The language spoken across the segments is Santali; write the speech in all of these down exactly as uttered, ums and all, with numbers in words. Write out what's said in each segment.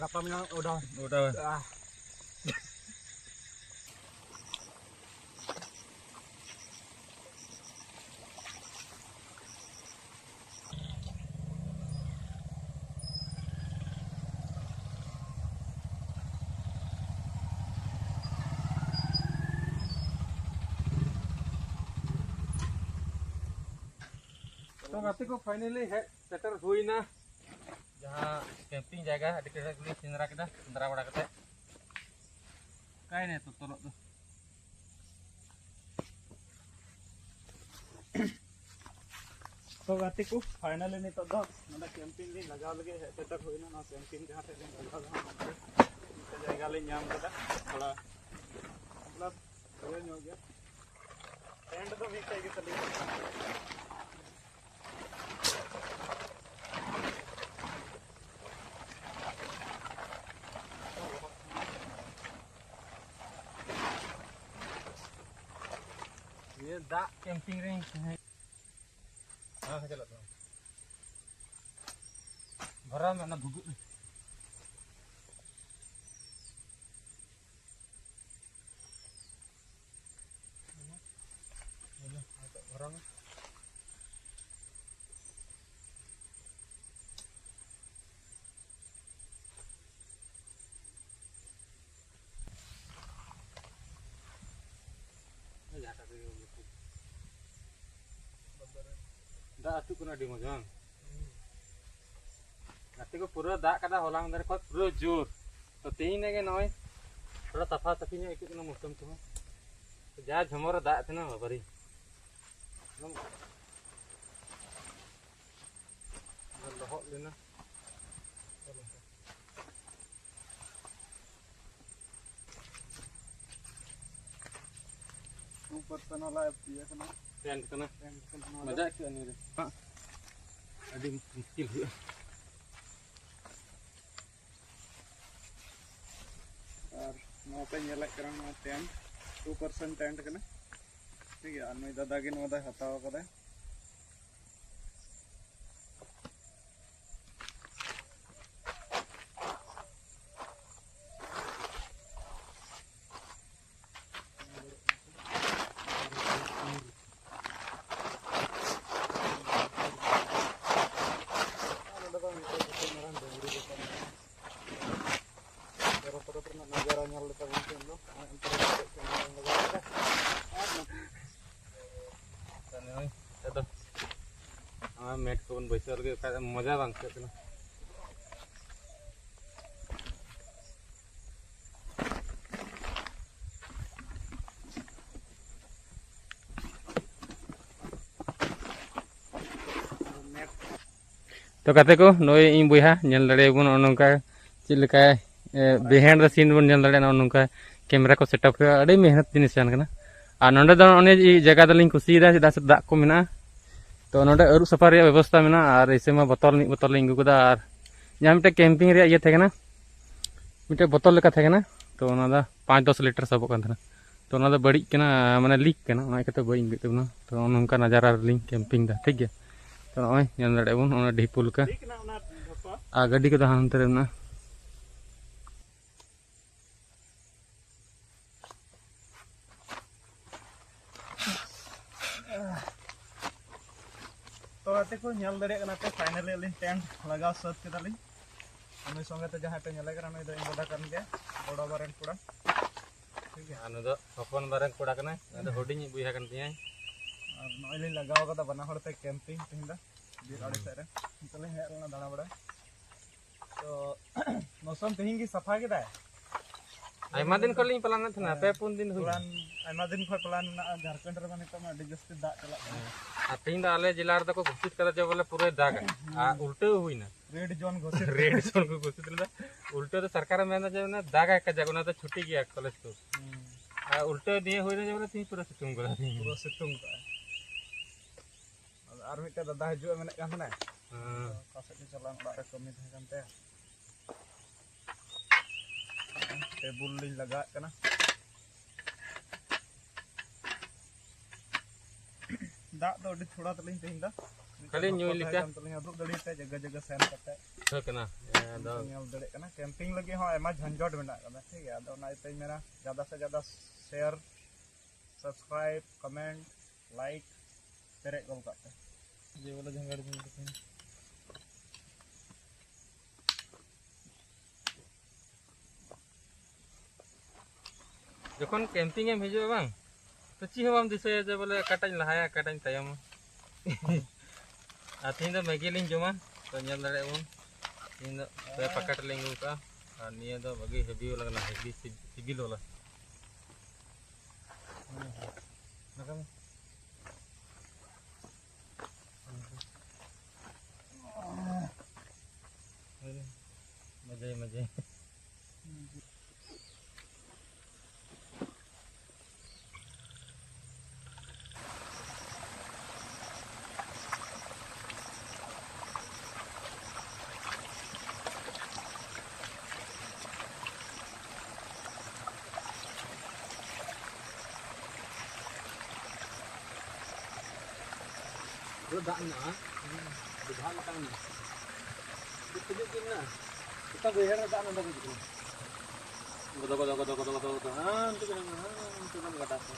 ᱜᱟᱯᱟ ᱢᱮᱭᱟᱝ order᱾ Order᱾ ᱟᱦ᱾ ᱛᱚ ᱜᱟᱛᱮ ᱠᱚ, finally ᱦᱮᱡ ᱥᱮᱴᱮᱨ ᱦᱩᱭᱱᱟ ᱡᱟᱦᱟᱸ camping ᱡᱟᱭᱜᱟ᱾ ᱟᱹᱰᱤ ᱠᱟᱡᱟᱠ ᱞᱮ ᱥᱮᱸᱫᱽᱨᱟ ᱠᱮᱫᱟ, ᱥᱮᱸᱫᱽᱨᱟ ᱵᱟᱲᱟ ᱠᱟᱛᱮ ᱚᱠᱟᱭᱮᱱᱟᱭ ᱛᱚ ᱛᱚᱨᱚᱜ ᱫᱚ? ᱛᱚ ᱜᱟᱛᱮ ᱠᱚ, finally ᱱᱤᱛᱚᱜ ᱫᱚ ᱱᱚᱰᱮ camping ᱞᱤᱧ ᱞᱟᱜᱟᱣ ᱞᱟᱹᱜᱤᱫ ᱦᱮᱡ ᱥᱮᱴᱮᱨ ᱦᱩᱭᱱᱟ᱾ ᱱᱚᱣᱟ camping ᱡᱟᱦᱟᱸ ᱴᱷᱮᱡ ᱞᱤᱧ ᱞᱟᱜᱟᱣ ᱞᱮᱫᱟ, ᱚᱱᱟ ᱠᱚᱨᱮ ᱢᱤᱫᱴᱮᱱ ᱡᱟᱭᱜᱟ ᱞᱤᱧ ᱧᱟᱢ ᱠᱮᱫᱟ᱾ ᱛᱷᱚᱲᱟ ᱢᱚᱛᱞᱚᱵ ᱤᱭᱟᱹ ᱧᱚᱜ ᱜᱮᱭᱟ, tent ᱫᱚ ᱢᱤᱫᱴᱮᱡ ᱜᱮ ᱛᱟᱞᱮᱭᱟ᱾ ᱱᱤᱭᱟᱹ ᱫᱟᱜ camping ᱨᱮ ᱛᱟᱦᱮᱸ᱾ ᱦᱮᱸ, ᱦᱮᱸ, ᱪᱟᱞᱟᱜ ᱠᱟᱱᱟ᱾ ᱵᱷᱚᱨᱟᱣ ᱢᱮ ᱚᱱᱟ ᱵᱷᱩᱜᱟᱹᱜ ᱨᱮ᱾ ᱵᱷᱚᱨᱟᱣ ᱢᱮ᱾ ᱫᱟᱜ ᱟᱹᱛᱩᱜ ᱠᱟᱱᱟ ᱟᱹᱰᱤ ᱢᱚᱡᱽ, ᱵᱟᱝ? ᱜᱟᱛᱮ ᱠᱚ, ᱯᱩᱨᱟᱹ ᱫᱟᱜ ᱠᱟᱫᱟ ᱦᱚᱞᱟ ᱢᱟᱫᱷᱮᱨ ᱠᱷᱚᱱ ᱯᱩᱨᱟᱹ ᱡᱳᱨ᱾ ᱛᱚ ᱛᱮᱦᱤᱧ ᱜᱮ ᱱᱚᱜᱼᱚᱭ ᱛᱷᱚᱲᱟ ᱥᱟᱯᱷᱟ ᱥᱟᱹᱯᱷᱤ ᱧᱚᱜ ᱟᱹᱭᱠᱟᱹᱜ ᱠᱟᱱᱟ ᱢᱳᱥᱩᱢ ᱠᱚᱦᱚᱸ᱾ ᱡᱟ ᱡᱷᱚᱢᱚᱨ ᱮ ᱫᱟᱜ ᱮᱫ ᱛᱟᱦᱮᱱᱟ ᱵᱟᱵᱟᱨᱮ, ᱮᱠᱫᱚᱢ ᱞᱚᱦᱚᱫ ᱞᱮᱱᱟ᱾ ᱩᱯᱚᱨ ᱛᱮ ᱱᱚᱣᱟ ᱞᱟᱭᱤᱵ ᱤᱭᱟᱹ ᱠᱟᱱᱟ᱾ ᱴᱮᱱᱴ ᱠᱟᱱᱟ᱾ ᱴᱮᱱᱴ ᱠᱟᱱᱟ ᱱᱚᱣᱟ ᱫᱚ᱾ ᱢᱟᱡᱟ ᱟᱹᱭᱠᱟᱹᱜᱼᱟ ᱱᱤᱭᱟᱹ ᱨᱮ᱾ ᱦᱟᱸᱜ᱾ ᱟᱹᱰᱤ ᱢᱩᱥᱠᱤᱞ ᱦᱩᱭᱩᱜᱼᱟ᱾ ᱟᱨ ᱱᱚᱣᱟ ᱯᱮ ᱧᱮᱞᱮᱫ ᱠᱟᱱᱟ, ᱱᱚᱣᱟ ᱴᱮᱱᱴ, two person tent ᱠᱟᱱᱟ᱾ ᱴᱷᱤᱠ ᱜᱮᱭᱟ, ᱟᱨ ᱱᱩᱭ ᱫᱟᱫᱟ ᱜᱮ ᱱᱚᱣᱟ ᱫᱚᱭ ᱦᱟᱛᱟᱣ ᱠᱟᱫᱟᱭ᱾ ᱵᱟᱹᱭᱥᱟᱹᱣ ᱞᱟᱹᱜᱤᱫ ᱚᱠᱟ ᱢᱚᱡᱟ ᱵᱟᱝ ᱟᱹᱭᱠᱟᱹᱜ ᱠᱟᱱᱟ᱾ ᱛᱚ ᱜᱟᱛᱮ ᱠᱚ, ᱱᱚᱜᱼᱚᱭ ᱤᱧ ᱵᱚᱭᱦᱟ, ᱧᱮᱞ ᱫᱟᱲᱮᱭᱟᱵᱚᱱ ᱱᱚᱜᱼᱚ ᱱᱚᱝᱠᱟ ᱪᱮᱫ ᱞᱮᱠᱟᱭ, ᱮ, behind the scene ᱵᱚᱱ ᱧᱮᱞ ᱫᱟᱲᱮᱭᱟᱜᱼᱟ᱾ ᱱᱚᱜᱼᱚ ᱱᱚᱝᱠᱟ ᱠᱮᱢᱮᱨᱟ ᱠᱚ setup ᱦᱩᱭᱩᱜᱼᱟ, ᱟᱹᱰᱤ ᱢᱮᱦᱱᱚᱛ ᱡᱤᱱᱤᱥ ᱠᱟᱱ ᱠᱟᱱᱟ᱾ ᱟᱨ ᱱᱚᱸᱰᱮ ᱫᱚ ᱚᱱᱮ ᱡᱮ ᱡᱟᱭᱜᱟ ᱫᱚᱞᱤᱧ ᱠᱩᱥᱤᱭᱟᱫᱟ, ᱪᱮᱫᱟᱜ ᱥᱮ ᱫᱟᱜ ᱠᱚ ᱢᱮᱱᱟᱜᱼᱟ᱾ ᱛᱚ ᱱᱚᱸᱰᱮ ᱟᱹᱨᱩᱵ ᱥᱟᱯᱷᱟ ᱨᱮᱭᱟᱜ ᱵᱮᱵᱚᱥᱛᱷᱟ ᱢᱮᱱᱟᱜᱼᱟ᱾ ᱟᱨ ᱮᱭᱥᱮ ᱢᱟ ᱵᱚᱛᱚᱞ, ᱢᱤᱫ ᱵᱚᱛᱚᱞ ᱞᱤᱧ ᱟᱹᱜᱩ ᱠᱮᱫᱟ᱾ ᱟᱨ ᱡᱟᱦᱟᱸ ᱢᱤᱫᱴᱮᱱ camping ᱨᱮᱭᱟᱜ ᱤᱭᱟᱹ ᱛᱟᱦᱮᱸ ᱠᱟᱱᱟ, ᱢᱤᱫᱴᱮᱱ ᱵᱚᱛᱚᱞ ᱞᱮᱠᱟ ᱛᱟᱦᱮᱸ ᱠᱟᱱᱟ, ᱛᱚ ᱚᱱᱟ ᱫᱚ ᱯᱟᱸᱪ ᱫᱚᱥ ᱞᱤᱴᱟᱨ ᱥᱟᱵᱚᱜ ᱠᱟᱱ ᱛᱟᱦᱮᱱᱟ᱾ ᱛᱚ ᱚᱱᱟ ᱫᱚ ᱵᱟᱹᱲᱤᱡ ᱠᱟᱱᱟ, ᱢᱟᱱᱮ leak ᱠᱟᱱᱟ, ᱚᱱᱟ ᱤᱭᱠᱟᱹᱛᱮ ᱵᱟᱹᱧ ᱟᱹᱜᱩᱭᱮᱫ ᱛᱟᱵᱚᱱᱟ᱾ ᱛᱚ ᱱᱚᱜᱼᱚ ᱱᱚᱝᱠᱟ ᱱᱟᱡᱟᱨᱟ ᱨᱮᱞᱤᱧ camping ᱫᱟ, ᱴᱷᱤᱠ ᱜᱮᱭᱟ᱾ ᱛᱚ ᱱᱚᱜᱼᱚᱭ ᱧᱮᱞ ᱫᱟᱲᱮᱭᱟᱜ ᱵᱚᱱ, ᱚᱱᱟ ᱰᱷᱤᱯᱩ ᱞᱮᱠᱟ᱾ ᱟᱨ ᱜᱟᱹᱰᱤ ᱠᱚᱫᱚ ᱦᱟᱱᱛᱮ ᱨᱮ ᱢᱮᱱᱟᱜᱼᱟ᱾ ᱛᱚ ᱜᱟᱛᱮ ᱠᱚ, ᱧᱮᱞ ᱫᱟᱲᱮᱭᱟᱜ ᱠᱟᱱᱟ ᱯᱮ, finally ᱟᱹᱞᱤᱧ tent ᱞᱟᱜᱟᱣ ᱥᱟᱹᱛ ᱠᱮᱫᱟᱞᱤᱧ᱾ ᱟᱨ ᱱᱩᱭ ᱥᱚᱸᱜᱮ ᱛᱮ ᱡᱟᱦᱟᱸᱭ ᱯᱮ ᱧᱮᱞᱮ ᱠᱟᱱᱟ, ᱱᱩᱭ ᱫᱚ ᱤᱧ ᱫᱟᱫᱟ ᱠᱟᱱ ᱜᱮᱭᱟ, ᱵᱚᱲᱚ ᱵᱟᱨᱮᱱ ᱠᱚᱲᱟ᱾ ᱴᱷᱤᱠ ᱜᱮᱭᱟ᱾ ᱟᱨ ᱱᱩᱭ ᱫᱚ ᱦᱚᱯᱚᱱ ᱵᱟᱨᱮᱱ ᱠᱚᱲᱟ ᱠᱟᱱᱟᱭ, ᱱᱩᱭ ᱫᱚ ᱦᱩᱰᱤᱧᱤᱡ ᱵᱚᱭᱦᱟ ᱠᱟᱱ ᱛᱤᱧᱟᱹᱭ᱾ ᱟᱨ ᱱᱚᱜᱼᱚᱭ ᱞᱤᱧ ᱞᱟᱜᱟᱣ ᱠᱟᱫᱟ ᱵᱟᱱᱟ ᱦᱚᱲ ᱛᱮ camping ᱛᱮᱦᱮᱧ ᱫᱚ ᱵᱤᱨ ᱟᱲᱮ ᱥᱮᱫ ᱨᱮ᱾ ᱱᱤᱛᱚᱜ ᱞᱤᱧ ᱦᱮᱡ ᱞᱮᱱᱟ ᱫᱟᱬᱟ ᱵᱟᱲᱟ᱾ ᱛᱚ ᱢᱳᱥᱚᱢ ᱛᱮᱦᱮᱧ ᱜᱮ ᱥᱟᱯᱷᱟ ᱠᱮᱫᱟᱭ᱾ ᱟᱭᱢᱟ ᱫᱤᱱ ᱠᱷᱚᱱ ᱞᱤᱧ plan ᱮᱫ ᱛᱟᱦᱮᱱᱟ, ᱯᱮ ᱯᱩᱱ ᱫᱤᱱ ᱦᱩᱭ ᱮᱱᱟ᱾ Plan, ᱟᱭᱢᱟ ᱫᱤᱱ ᱠᱷᱚᱱ plan ᱢᱮᱱᱟᱜᱼᱟ᱾ ᱡᱷᱟᱲᱠᱷᱚᱸᱰ ᱨᱮᱢᱟ ᱱᱤᱛᱚᱜ ᱢᱟ ᱟᱹᱰᱤ ᱡᱟᱹᱥᱛᱤ ᱫᱟᱜ ᱪᱟᱞᱟᱜ ᱠᱟᱱᱟ᱾ ᱟᱨ ᱛᱮᱦᱮᱧ ᱫᱚ ᱟᱞᱮ ᱡᱮᱞᱟ ᱨᱮᱫᱚ ᱠᱚ ᱜᱷᱳᱥᱤᱛ ᱠᱟᱫᱟ ᱡᱮ ᱵᱚᱞᱮ ᱯᱩᱨᱟᱹᱭ ᱫᱟᱜᱟ᱾ ᱟᱨ ᱩᱞᱴᱟᱹᱣ ᱦᱩᱭᱱᱟ᱾ Red zone ᱜᱷᱳᱥᱤᱛ᱾ Red zone ᱠᱚ ᱜᱷᱳᱥᱤᱛ ᱞᱮᱫᱟ᱾ ᱩᱞᱴᱟᱹᱣ ᱫᱚ ᱥᱚᱨᱠᱟᱨᱮ ᱢᱮᱱᱫᱟ ᱡᱮ ᱢᱟᱱᱮ ᱫᱟᱜᱟᱭ ᱠᱟᱡᱟᱠ, ᱚᱱᱟ ᱫᱚ ᱪᱷᱩᱴᱤ ᱜᱮᱭᱟ ᱠᱚᱞᱮᱡᱽ ᱠᱚ᱾ ᱦᱩᱸ᱾ ᱟᱨ ᱩᱞᱴᱟᱹᱣ ᱱᱤᱭᱟᱹ ᱦᱩᱭᱱᱟ ᱡᱮ ᱵᱚᱞᱮ ᱛᱮᱦᱮᱧ ᱯᱩᱨᱟᱹ ᱥᱤᱛᱩᱝ ᱠᱟᱫᱟ ᱛᱮᱦᱮᱧ᱾ ᱯᱩᱨᱟᱹ ᱥᱤᱛᱩᱝ ᱠᱟᱜᱼᱟᱭ᱾ ᱟᱫᱚ ᱟᱨ ᱢᱤᱫᱴᱮᱱ ᱫᱟᱫᱟ ᱦᱤᱡᱩᱜᱼᱟ ᱢᱮᱱᱮᱫ ᱠᱟᱱ ᱛᱟᱦᱮᱱᱟᱭ᱾ ᱦᱮᱸ᱾ ᱚᱠᱟ ᱥᱮᱫ ᱪᱚ ᱪᱟᱞᱟᱣ, ᱚᱲᱟᱜ ᱨᱮ ᱠᱟᱹᱢᱤ ᱛᱟᱦᱮᱸ ᱠᱟᱱ ᱛᱟᱭᱟ᱾ ᱴᱮᱵᱩᱞ ᱞᱤᱧ ᱞᱟᱜᱟᱣᱮᱫ ᱠᱟᱱᱟ᱾ ᱫᱟᱜ ᱫᱚ ᱟᱹᱰᱤ ᱛᱷᱚᱲᱟ ᱛᱟᱞᱤᱧ ᱛᱮᱦᱮᱧ ᱫᱚ᱾ ᱠᱷᱟᱹᱞᱤ ᱧᱩᱭ ᱞᱮᱠᱟ᱾ ᱛᱟᱦᱮᱸ ᱠᱟᱱ ᱛᱟᱹᱞᱤᱧᱟ, ᱩᱫᱩᱜ ᱫᱟᱲᱮᱭᱟᱯᱮ ᱡᱟᱭᱜᱟ ᱡᱟᱭᱜᱟ ᱥᱮᱱ ᱠᱟᱛᱮ᱾ ᱵᱩᱡᱷᱟᱹᱣ ᱠᱟᱱᱟ᱾ ᱦᱮᱸ, ᱟᱫᱚ ᱧᱮᱞ ᱫᱟᱲᱮᱭᱟᱜ ᱠᱟᱱᱟ᱾ Camping ᱞᱟᱹᱜᱤᱫ ᱦᱚᱸ ᱟᱭᱢᱟ ᱡᱷᱟᱸᱡᱚᱴ ᱢᱮᱱᱟᱜ ᱠᱟᱫᱟ, ᱴᱷᱤᱠ ᱜᱮᱭᱟ᱾ ᱟᱫᱚ ᱚᱱᱟ ᱤᱭᱟᱹᱛᱮᱧ ᱢᱮᱱᱟ, ᱡᱟᱫᱟ ᱥᱮ ᱡᱟᱫᱟ share, subscribe, comment, like ᱯᱮᱨᱮᱡ ᱜᱚᱞ ᱠᱟᱜ ᱯᱮ᱾ ᱡᱮ ᱵᱚᱞᱮ ᱡᱷᱟᱸᱜᱟᱲ ᱡᱷᱩᱸᱜᱟᱲ ᱛᱟᱦᱮᱱ᱾ ᱡᱚᱠᱷᱚᱱ camping ᱮᱢ ᱦᱤᱡᱩᱜᱼᱟ ᱵᱟᱝ, ᱛᱚ ᱪᱮᱫ ᱦᱚᱸ ᱵᱟᱢ ᱫᱤᱥᱟᱹᱭᱟ ᱡᱮ ᱵᱚᱞᱮ ᱚᱠᱟᱴᱟᱜ ᱤᱧ ᱞᱟᱦᱟᱭᱟ, ᱚᱠᱟᱴᱟᱜ ᱤᱧ ᱛᱟᱭᱚᱢᱟ᱾ ᱟᱨ ᱛᱮᱦᱮᱧ ᱫᱚ ᱢᱮᱜᱤ ᱞᱤᱧ ᱡᱚᱢᱟ, ᱛᱚ ᱧᱮᱞ ᱫᱟᱲᱮᱭᱟᱜ ᱵᱚᱱ᱾ ᱛᱮᱦᱮᱧ ᱫᱚ ᱯᱮ ᱯᱮᱠᱮᱴ ᱞᱤᱧ ᱟᱹᱜᱩ ᱠᱟᱜᱼᱟ᱾ ᱟᱨ ᱱᱤᱭᱟᱹ ᱫᱚ ᱵᱷᱟᱹᱜᱤ ᱦᱮᱵᱤ ᱵᱟᱞᱟ ᱠᱟᱱᱟ, ᱦᱮᱵᱤ ᱥᱤᱵ-, ᱥᱤᱵᱤᱞ ᱵᱟᱞᱟ᱾ ᱢᱟᱡᱮ, ᱢᱟᱡᱮ᱾ ᱯᱩᱨᱟᱹ ᱫᱟᱜ ᱢᱮᱱᱟᱜᱼᱟ᱾ ᱟᱹᱰᱤ ᱫᱟᱜ ᱞᱮᱠᱟ ᱢᱮᱱᱟᱜᱼᱟ᱾ ᱟᱹᱰᱤ ᱠᱷᱩᱵᱤ ᱜᱮ ᱢᱮᱱᱟᱜᱼᱟ᱾ ᱜᱚᱴᱟ ᱵᱟᱹᱭᱦᱟᱹᱲ ᱨᱮ ᱫᱟᱜ ᱱᱚᱰᱮ ᱜᱮ ᱦᱤᱡᱩᱜ ᱠᱟᱱᱟ᱾ ᱜᱚᱫᱚ, ᱜᱚᱫᱚ, ᱜᱚᱫᱚ, ᱜᱚᱫᱚ, ᱜᱚᱫᱚ, ᱜᱚᱫᱚ᱾ ᱦᱟᱱᱛᱮ ᱠᱟᱱᱟ, ᱦᱟᱱᱛᱮ ᱠᱟᱱᱟ ᱜᱟᱰᱟ ᱠᱚ᱾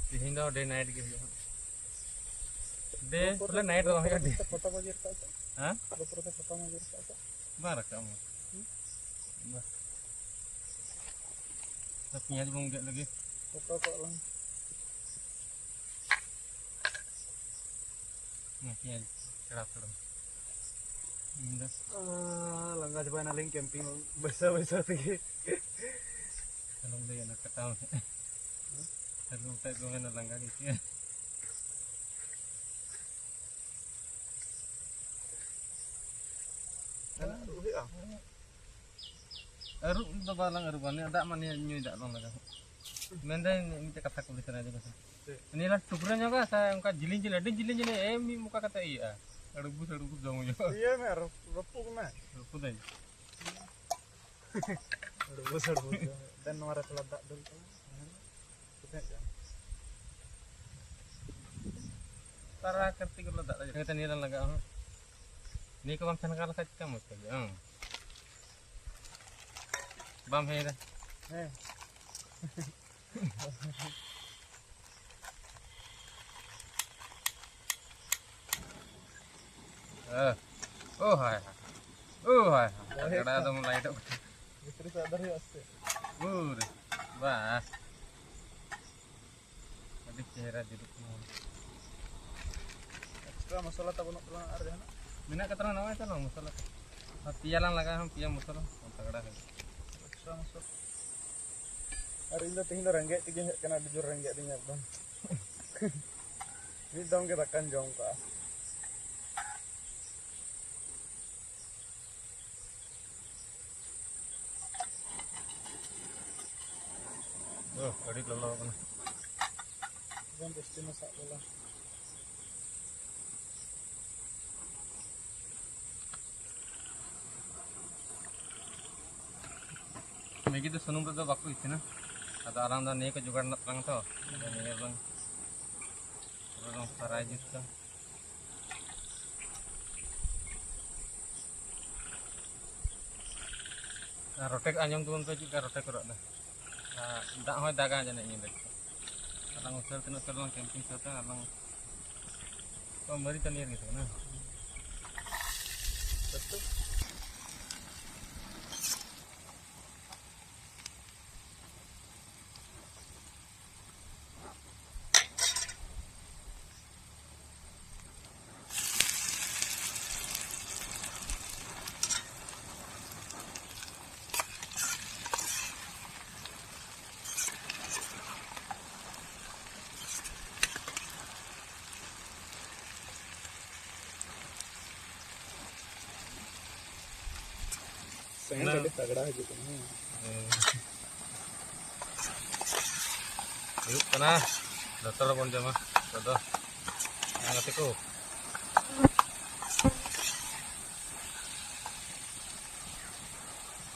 ᱛᱤᱦᱤᱧ ᱫᱚ ᱰᱮ ᱱᱟᱭᱤᱴ ᱜᱮ ᱦᱩᱭᱩᱜᱼᱟ᱾ ᱰᱮ ᱵᱚᱞᱮ ᱱᱟᱭᱤᱴ ᱫᱚ ᱵᱟᱝ ᱦᱩᱭᱩᱜᱼᱟ, ᱰᱮ᱾ ᱯᱷᱳᱴᱳ ᱵᱟᱡᱮ ᱨᱟᱠᱟᱵ ᱠᱟᱜ᱾ ᱦᱮᱸ? ᱜᱚᱯᱨᱚ ᱛᱮ ᱯᱷᱳᱴᱳ ᱵᱟᱡᱮ ᱨᱟᱠᱟᱵ ᱠᱟᱜ᱾ ᱵᱟᱝ ᱨᱟᱠᱟᱵ ᱢᱟ᱾ ᱦᱩᱸ? ᱵᱟ᱾ ᱯᱮᱸᱭᱟᱡᱽ ᱵᱚᱱ ᱜᱮᱫ ᱞᱮᱜᱮ᱾ ᱯᱷᱳᱴᱳ ᱠᱟᱜ ᱞᱟᱝ᱾ ᱦᱮᱸ, ᱯᱮᱸᱭᱟᱡᱽ ᱛᱷᱚᱲᱟ ᱛᱷᱚᱲᱟ᱾ ᱤᱧ ᱫᱚ ᱟᱸ, ᱞᱟᱸᱜᱟ ᱪᱟᱵᱟᱭᱮᱱᱟᱞᱤᱧ ᱠᱮᱢᱯᱤᱝ ᱵᱟᱹᱭᱥᱟᱹᱣ ᱵᱟᱹᱭᱥᱟᱹᱣ ᱛᱮᱜᱮ᱾ ᱟᱞᱚᱢ ᱞᱟᱹᱭᱟ, ᱚᱱᱟ ᱠᱟᱴᱟᱣ ᱢᱮ᱾ ᱟᱞᱚᱢ ᱢᱮᱛᱟ ᱠᱚ ᱢᱮᱱᱟ ᱞᱟᱸᱜᱟ ᱜᱮ ᱟᱹᱭᱠᱟᱹᱜᱼᱟ᱾ ᱟᱹᱨᱩᱵ ᱫᱚ ᱵᱟᱞᱟᱝ ᱟᱹᱨᱩᱵᱟ, ᱱᱤᱭᱟᱹ ᱫᱟᱜ ᱢᱟ ᱱᱤᱭᱟᱹ ᱧᱩᱭ ᱫᱟᱜ ᱵᱟᱝ ᱞᱟᱜᱟᱜᱼᱟ᱾ ᱢᱮᱱᱫᱟᱹᱧ ᱢᱤᱫᱴᱮᱡ ᱠᱟᱛᱷᱟ ᱠᱩᱞᱤ ᱥᱟᱱᱟᱭᱮᱫᱤᱧ ᱠᱟᱱᱟ᱾ ᱪᱮᱫ? ᱱᱤᱭᱟᱹ ᱞᱟᱝ ᱴᱩᱠᱨᱟᱹ ᱧᱚᱜᱟ ᱥᱮ ᱚᱱᱠᱟ ᱡᱤᱞᱤᱧ ᱡᱤᱞᱤᱧ, ᱟᱹᱰᱤ ᱡᱤᱞᱤᱧ ᱡᱤᱞᱤᱧ, ᱮᱢ ᱢᱤᱫ ᱢᱚᱠᱟ ᱠᱟᱛᱮ ᱤᱭᱟᱹᱜᱼᱟ? ᱟᱹᱲᱩᱵᱩᱥ ᱟᱹᱲᱩᱵᱩᱥ ᱡᱚᱢ ᱦᱩᱭᱩᱜᱼᱟ᱾ ᱤᱭᱟᱹ ᱢᱮ, ᱨᱟᱹᱯ-, ᱨᱟᱹᱯᱩᱫ ᱢᱮ᱾ ᱨᱟᱹᱯᱩᱫᱟᱹᱧ᱾ ᱟᱹᱲᱩᱵᱩᱥ ᱟᱹᱲᱩᱵᱩᱥ ᱡᱚᱢ ᱦᱩᱭᱩᱜᱼᱟ᱾ ᱫᱮᱱ ᱱᱚᱣᱟ ᱨᱮ ᱛᱷᱚᱲᱟ ᱫᱟᱜ ᱫᱩᱞ ᱛᱟᱞᱟᱝ ᱢᱮ᱾ ᱛᱤᱱᱟᱹᱜ ᱪᱚᱝ? ᱛᱟᱨᱟ ᱠᱟᱹᱨᱛᱤ ᱠᱚᱞᱮ ᱫᱟᱜ ᱨᱮ ᱱᱤᱭᱟᱹ ᱨᱮ ᱞᱟᱜᱟᱜᱼᱟ ᱦᱟᱸᱜ᱾ ᱱᱤᱭᱟᱹ ᱠᱚ ᱵᱟᱢ ᱪᱷᱟᱱᱠᱟ ᱞᱮᱠᱷᱟᱡ ᱪᱤᱠᱟᱹᱢ ᱢᱚᱡᱽ ᱠᱚᱜᱼᱟ? ᱦᱮᱸ᱾ ᱵᱟᱢ ᱦᱮᱸᱭᱮᱫᱟ? ᱦᱮᱸ᱾ ᱦᱮᱸ᱾ ᱳ ᱦᱟᱭ ᱦᱟᱭ᱾ ᱳ ᱦᱟᱭ ᱦᱟᱭ᱾ ᱜᱟᱰᱟ ᱫᱚᱢ ᱞᱟᱭᱤᱴᱚᱜ ᱠᱟᱱᱟ᱾ ᱵᱷᱤᱛᱨᱤ ᱥᱮᱫ ᱫᱚ ᱦᱩᱭᱩᱜᱼᱟ ᱥᱮ? ᱩᱨ᱾ ᱵᱟᱦ᱾ ᱟᱹᱰᱤ ᱪᱮᱦᱨᱟ ᱡᱩᱞᱩᱜ ᱠᱟᱱᱟ᱾ ᱮᱠᱥᱴᱨᱟ ᱢᱚᱥᱞᱟ ᱛᱟ ᱵᱟᱹᱱᱩᱜ ᱛᱟᱞᱟᱝᱟ ᱟᱨ ᱡᱟᱦᱟᱱᱟᱜ? ᱢᱮᱱᱟᱜ ᱠᱟᱫ ᱛᱟᱞᱟᱝᱟ ᱱᱚᱜᱼᱚᱭ ᱛᱟᱞᱟᱝ ᱢᱚᱥᱞᱟ ᱠᱚ᱾ ᱟᱨ ᱯᱮᱸᱭᱟ ᱞᱟᱝ ᱞᱟᱜᱟᱣᱟ, ᱦᱟᱸᱜ ᱯᱮᱸᱭᱟ ᱢᱚᱥᱞᱟ ᱛᱟᱜᱲᱟ ᱦᱩᱭᱩᱜᱼᱟ᱾ ᱮᱠᱥᱴᱨᱟ ᱢᱚᱥᱞᱟ᱾ ᱟᱨ ᱤᱧ ᱫᱚ ᱛᱮᱦᱮᱧ ᱫᱚ ᱨᱮᱸᱜᱮᱡ ᱛᱮᱜᱮᱧ ᱦᱮᱡ ᱠᱟᱱᱟ, ᱟᱹᱰᱤ ᱡᱳᱨ ᱨᱮᱸᱜᱮᱡ ᱫᱤᱧᱟ ᱮᱠᱫᱚᱢ᱾ ᱢᱤᱫ ᱫᱚᱢ ᱜᱮ ᱫᱟᱠᱟᱧ ᱡᱚᱢ ᱠᱟᱜᱼᱟ᱾ ᱳ, ᱟᱹᱰᱤ ᱞᱚᱞᱚ ᱠᱟᱱᱟ᱾ ᱮᱠᱫᱚᱢ ᱡᱟᱹᱥᱛᱤ ᱢᱮᱥᱟᱜ ᱞᱚᱞᱚ᱾ ᱢᱮᱜᱤ ᱫᱚ ᱥᱩᱱᱩᱢ ᱨᱮᱫᱚ ᱵᱟᱠᱚ ᱤᱥᱤᱱᱟ᱾ ᱟᱫᱚ ᱟᱞᱟᱝ ᱫᱚ ᱱᱤᱭᱟᱹ ᱠᱚ ᱡᱚᱜᱟᱲ ᱢᱮᱱᱟᱜ ᱛᱟᱞᱟᱝ ᱛᱚ᱾ ᱟᱫᱚ ᱱᱤᱭᱟᱹ ᱨᱮᱞᱟᱝ, ᱯᱩᱨᱟᱹ ᱞᱟᱝ ᱯᱷᱟᱨᱟᱭ ᱡᱩᱛ ᱠᱟᱜᱼᱟ᱾ ᱟᱨ ᱨᱚᱴᱮ ᱠᱚ ᱟᱸᱡᱚᱢ ᱛᱟᱵᱚᱱ ᱯᱮ, ᱪᱮᱫ ᱞᱮᱠᱟ ᱨᱚᱴᱮ ᱠᱚ ᱨᱟᱜ ᱮᱫᱟ᱾ ᱟᱨ ᱫᱟᱜ ᱦᱚᱸᱭ ᱫᱟᱜᱟ ᱡᱟᱹᱱᱤᱡ ᱧᱤᱫᱟᱹ᱾ ᱟᱞᱟᱝ ᱩᱥᱟᱹᱨᱟ, ᱛᱤᱱᱟᱹᱜ ᱩᱥᱟᱹᱨᱟ ᱞᱟᱝ camping ᱥᱟᱹᱛᱟ, ᱟᱞᱟᱝ ᱛᱚ ᱢᱟᱹᱨᱤᱪ ᱟᱹᱱᱤᱡ ᱨᱮᱜᱮ ᱛᱟᱵᱚᱱᱟ᱾ ᱟᱹᱰᱤ ᱛᱟᱜᱲᱟ ᱦᱤᱡᱩᱜ ᱠᱟᱱᱟ, ᱦᱮᱸ᱾ ᱦᱮᱸ᱾ ᱦᱩᱭᱩᱜ ᱠᱟᱱᱟ, ᱡᱚᱛᱚ ᱦᱚᱲ ᱵᱚᱱ ᱡᱚᱢᱟ ᱱᱤᱛᱚᱜ ᱫᱚ᱾ ᱦᱮᱸ, ᱜᱟᱛᱮ ᱠᱚ᱾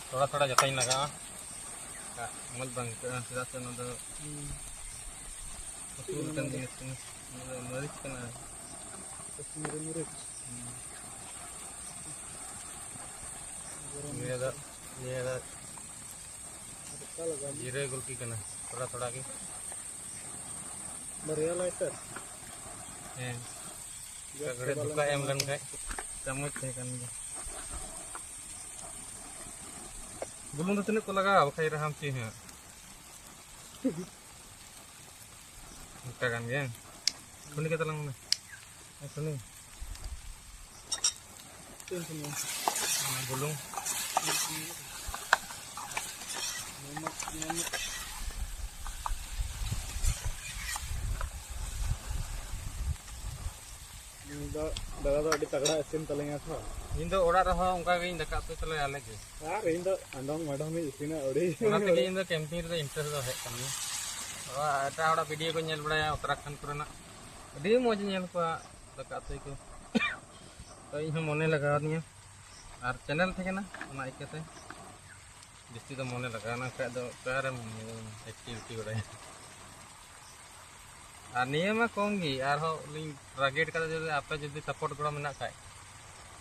ᱛᱷᱚᱲᱟ ᱛᱷᱚᱲᱟ ᱡᱚᱛᱚᱧ ᱞᱟᱜᱟᱣᱟ, ᱵᱟᱠᱷᱟᱡ ᱢᱚᱡᱽ ᱵᱟᱝ ᱟᱹᱭᱠᱟᱹᱜᱼᱟ, ᱪᱮᱫᱟᱜ ᱥᱮ ᱚᱱᱟ ᱫᱚ ᱩᱛᱩ ᱞᱮᱠᱟᱱ ᱡᱤᱱᱤᱥ ᱠᱟᱱᱟ, ᱚᱱᱟ ᱫᱚ ᱢᱟᱹᱨᱤᱪ ᱠᱟᱱᱟ᱾ ᱠᱟᱥᱢᱤᱨᱤ ᱢᱟᱹᱨᱤᱪ᱾ ᱦᱩᱸ᱾ ᱱᱤᱭᱟᱹ ᱫᱚ, ᱱᱤᱭᱟᱹ ᱫᱚ ᱦᱟᱞᱠᱟ ᱞᱟᱜᱟᱣ ᱢᱮ᱾ ᱡᱤᱨᱟᱹ ᱜᱩᱞᱠᱤ ᱠᱟᱱᱟ, ᱛᱷᱚᱲᱟ ᱛᱷᱚᱲᱟ ᱜᱮ᱾ ᱵᱟᱨᱭᱟ ᱞᱟᱭᱴᱟᱨ? ᱦᱮᱸ᱾ ᱜᱮᱥ ᱚᱠᱟ ᱜᱷᱟᱹᱲᱤᱡ ᱪᱟᱵᱟ ᱫᱷᱚᱠᱟ ᱮᱢ ᱞᱮᱱᱠᱷᱟᱱ᱾ ᱞᱮᱱ ᱠᱷᱟᱡ ᱪᱟᱢᱚᱪ ᱛᱟᱦᱮᱸ ᱠᱟᱱ ᱜᱮᱭᱟ᱾ ᱵᱩᱞᱩᱝ ᱫᱚ ᱛᱤᱱᱟᱹᱜ ᱠᱚ ᱞᱟᱜᱟᱣᱟ? ᱵᱟᱠᱷᱟᱡ ᱨᱟᱦᱟᱢ ᱪᱮᱫ ᱦᱟᱸᱜ᱾ ᱚᱱᱠᱟ ᱠᱟᱱ ᱜᱮᱭᱟ᱾ ᱠᱷᱩᱞᱤ ᱠᱟᱛᱮ ᱞᱟᱝ ᱢᱮ᱾ ᱦᱮᱸ, ᱠᱷᱩᱞᱤ᱾ ᱪᱮᱫ ᱮᱢ ᱠᱷᱩᱞᱤᱭᱟ? ᱚᱱᱟ ᱵᱩᱞᱩᱝ᱾ ᱧᱟᱢᱚᱜ, ᱧᱟᱢᱚᱜ᱾ ᱤᱧ ᱫᱚ ᱫᱟᱫᱟ ᱫᱚ ᱟᱹᱰᱤ ᱛᱟᱜᱲᱟ ᱤᱥᱤᱱ ᱛᱟᱞᱮᱧᱟ ᱛᱚ᱾ ᱤᱧ ᱫᱚ ᱚᱲᱟᱜ ᱨᱮᱦᱚᱸ ᱚᱱᱠᱟ ᱜᱤᱧ ᱫᱟᱠᱟ ᱩᱛᱩᱭ ᱛᱟᱞᱮ ᱟᱞᱮ ᱜᱮ᱾ ᱟᱨ ᱤᱧ ᱫᱚ ᱟᱰᱚᱢ ᱢᱟᱰᱚᱢ ᱤᱧ ᱤᱥᱤᱱᱟ ᱟᱹᱣᱲᱤ᱾ ᱚᱱᱟ ᱛᱮᱜᱮ ᱤᱧ ᱫᱚ ᱠᱮᱢᱯᱤᱝ ᱨᱮᱫᱚ ᱤᱱᱴᱟᱨᱮᱥᱴ ᱫᱚ ᱦᱮᱡ ᱠᱟᱱ ᱜᱮᱭᱟ᱾ ᱚ, ᱮᱴᱟᱜ ᱦᱚᱲᱟᱜ ᱵᱷᱤᱰᱤᱭᱳ ᱠᱚᱧ ᱧᱮᱞ ᱵᱟᱲᱟᱭᱟ ᱩᱛᱛᱚᱨᱟᱠᱷᱚᱸᱰ ᱠᱚᱨᱮᱱᱟᱜ, ᱟᱹᱰᱤ ᱢᱚᱡᱽ ᱤᱧ ᱧᱮᱞ ᱠᱚᱣᱟ ᱫᱟᱠᱟ ᱩᱛᱩᱭ ᱠᱚ᱾ ᱛᱚ ᱤᱧ ᱦᱚᱸ ᱢᱚᱱᱮ ᱞᱟᱜᱟᱣ ᱫᱤᱧᱟ, ᱟᱨ ᱪᱮᱱᱮᱞ ᱛᱟᱦᱮᱸ ᱠᱟᱱᱟ, ᱚᱱᱟ ᱤᱭᱠᱟᱹᱛᱮ ᱡᱟᱹᱥᱛᱤ ᱫᱚ ᱢᱚᱱᱮ ᱞᱟᱜᱟᱣ ᱮᱱᱟ, ᱵᱟᱠᱷᱟᱡ ᱫᱚ ᱚᱠᱟᱨᱮᱢ ᱮᱠᱴᱤᱵᱷᱤᱴᱤ ᱵᱟᱲᱟᱭᱟ᱾ ᱟᱨ ᱱᱤᱭᱟᱹ ᱢᱟ ᱠᱚᱢ ᱜᱮ, ᱟᱨᱦᱚᱸ ᱞᱤᱧ ᱴᱟᱨᱜᱮᱴ ᱠᱟᱫᱟ, ᱡᱩᱫᱤ ᱟᱯᱮ ᱡᱩᱫᱤ ᱥᱟᱯᱳᱨᱴ ᱜᱚᱲᱚ ᱢᱮᱱᱟᱜ ᱠᱷᱟᱡ,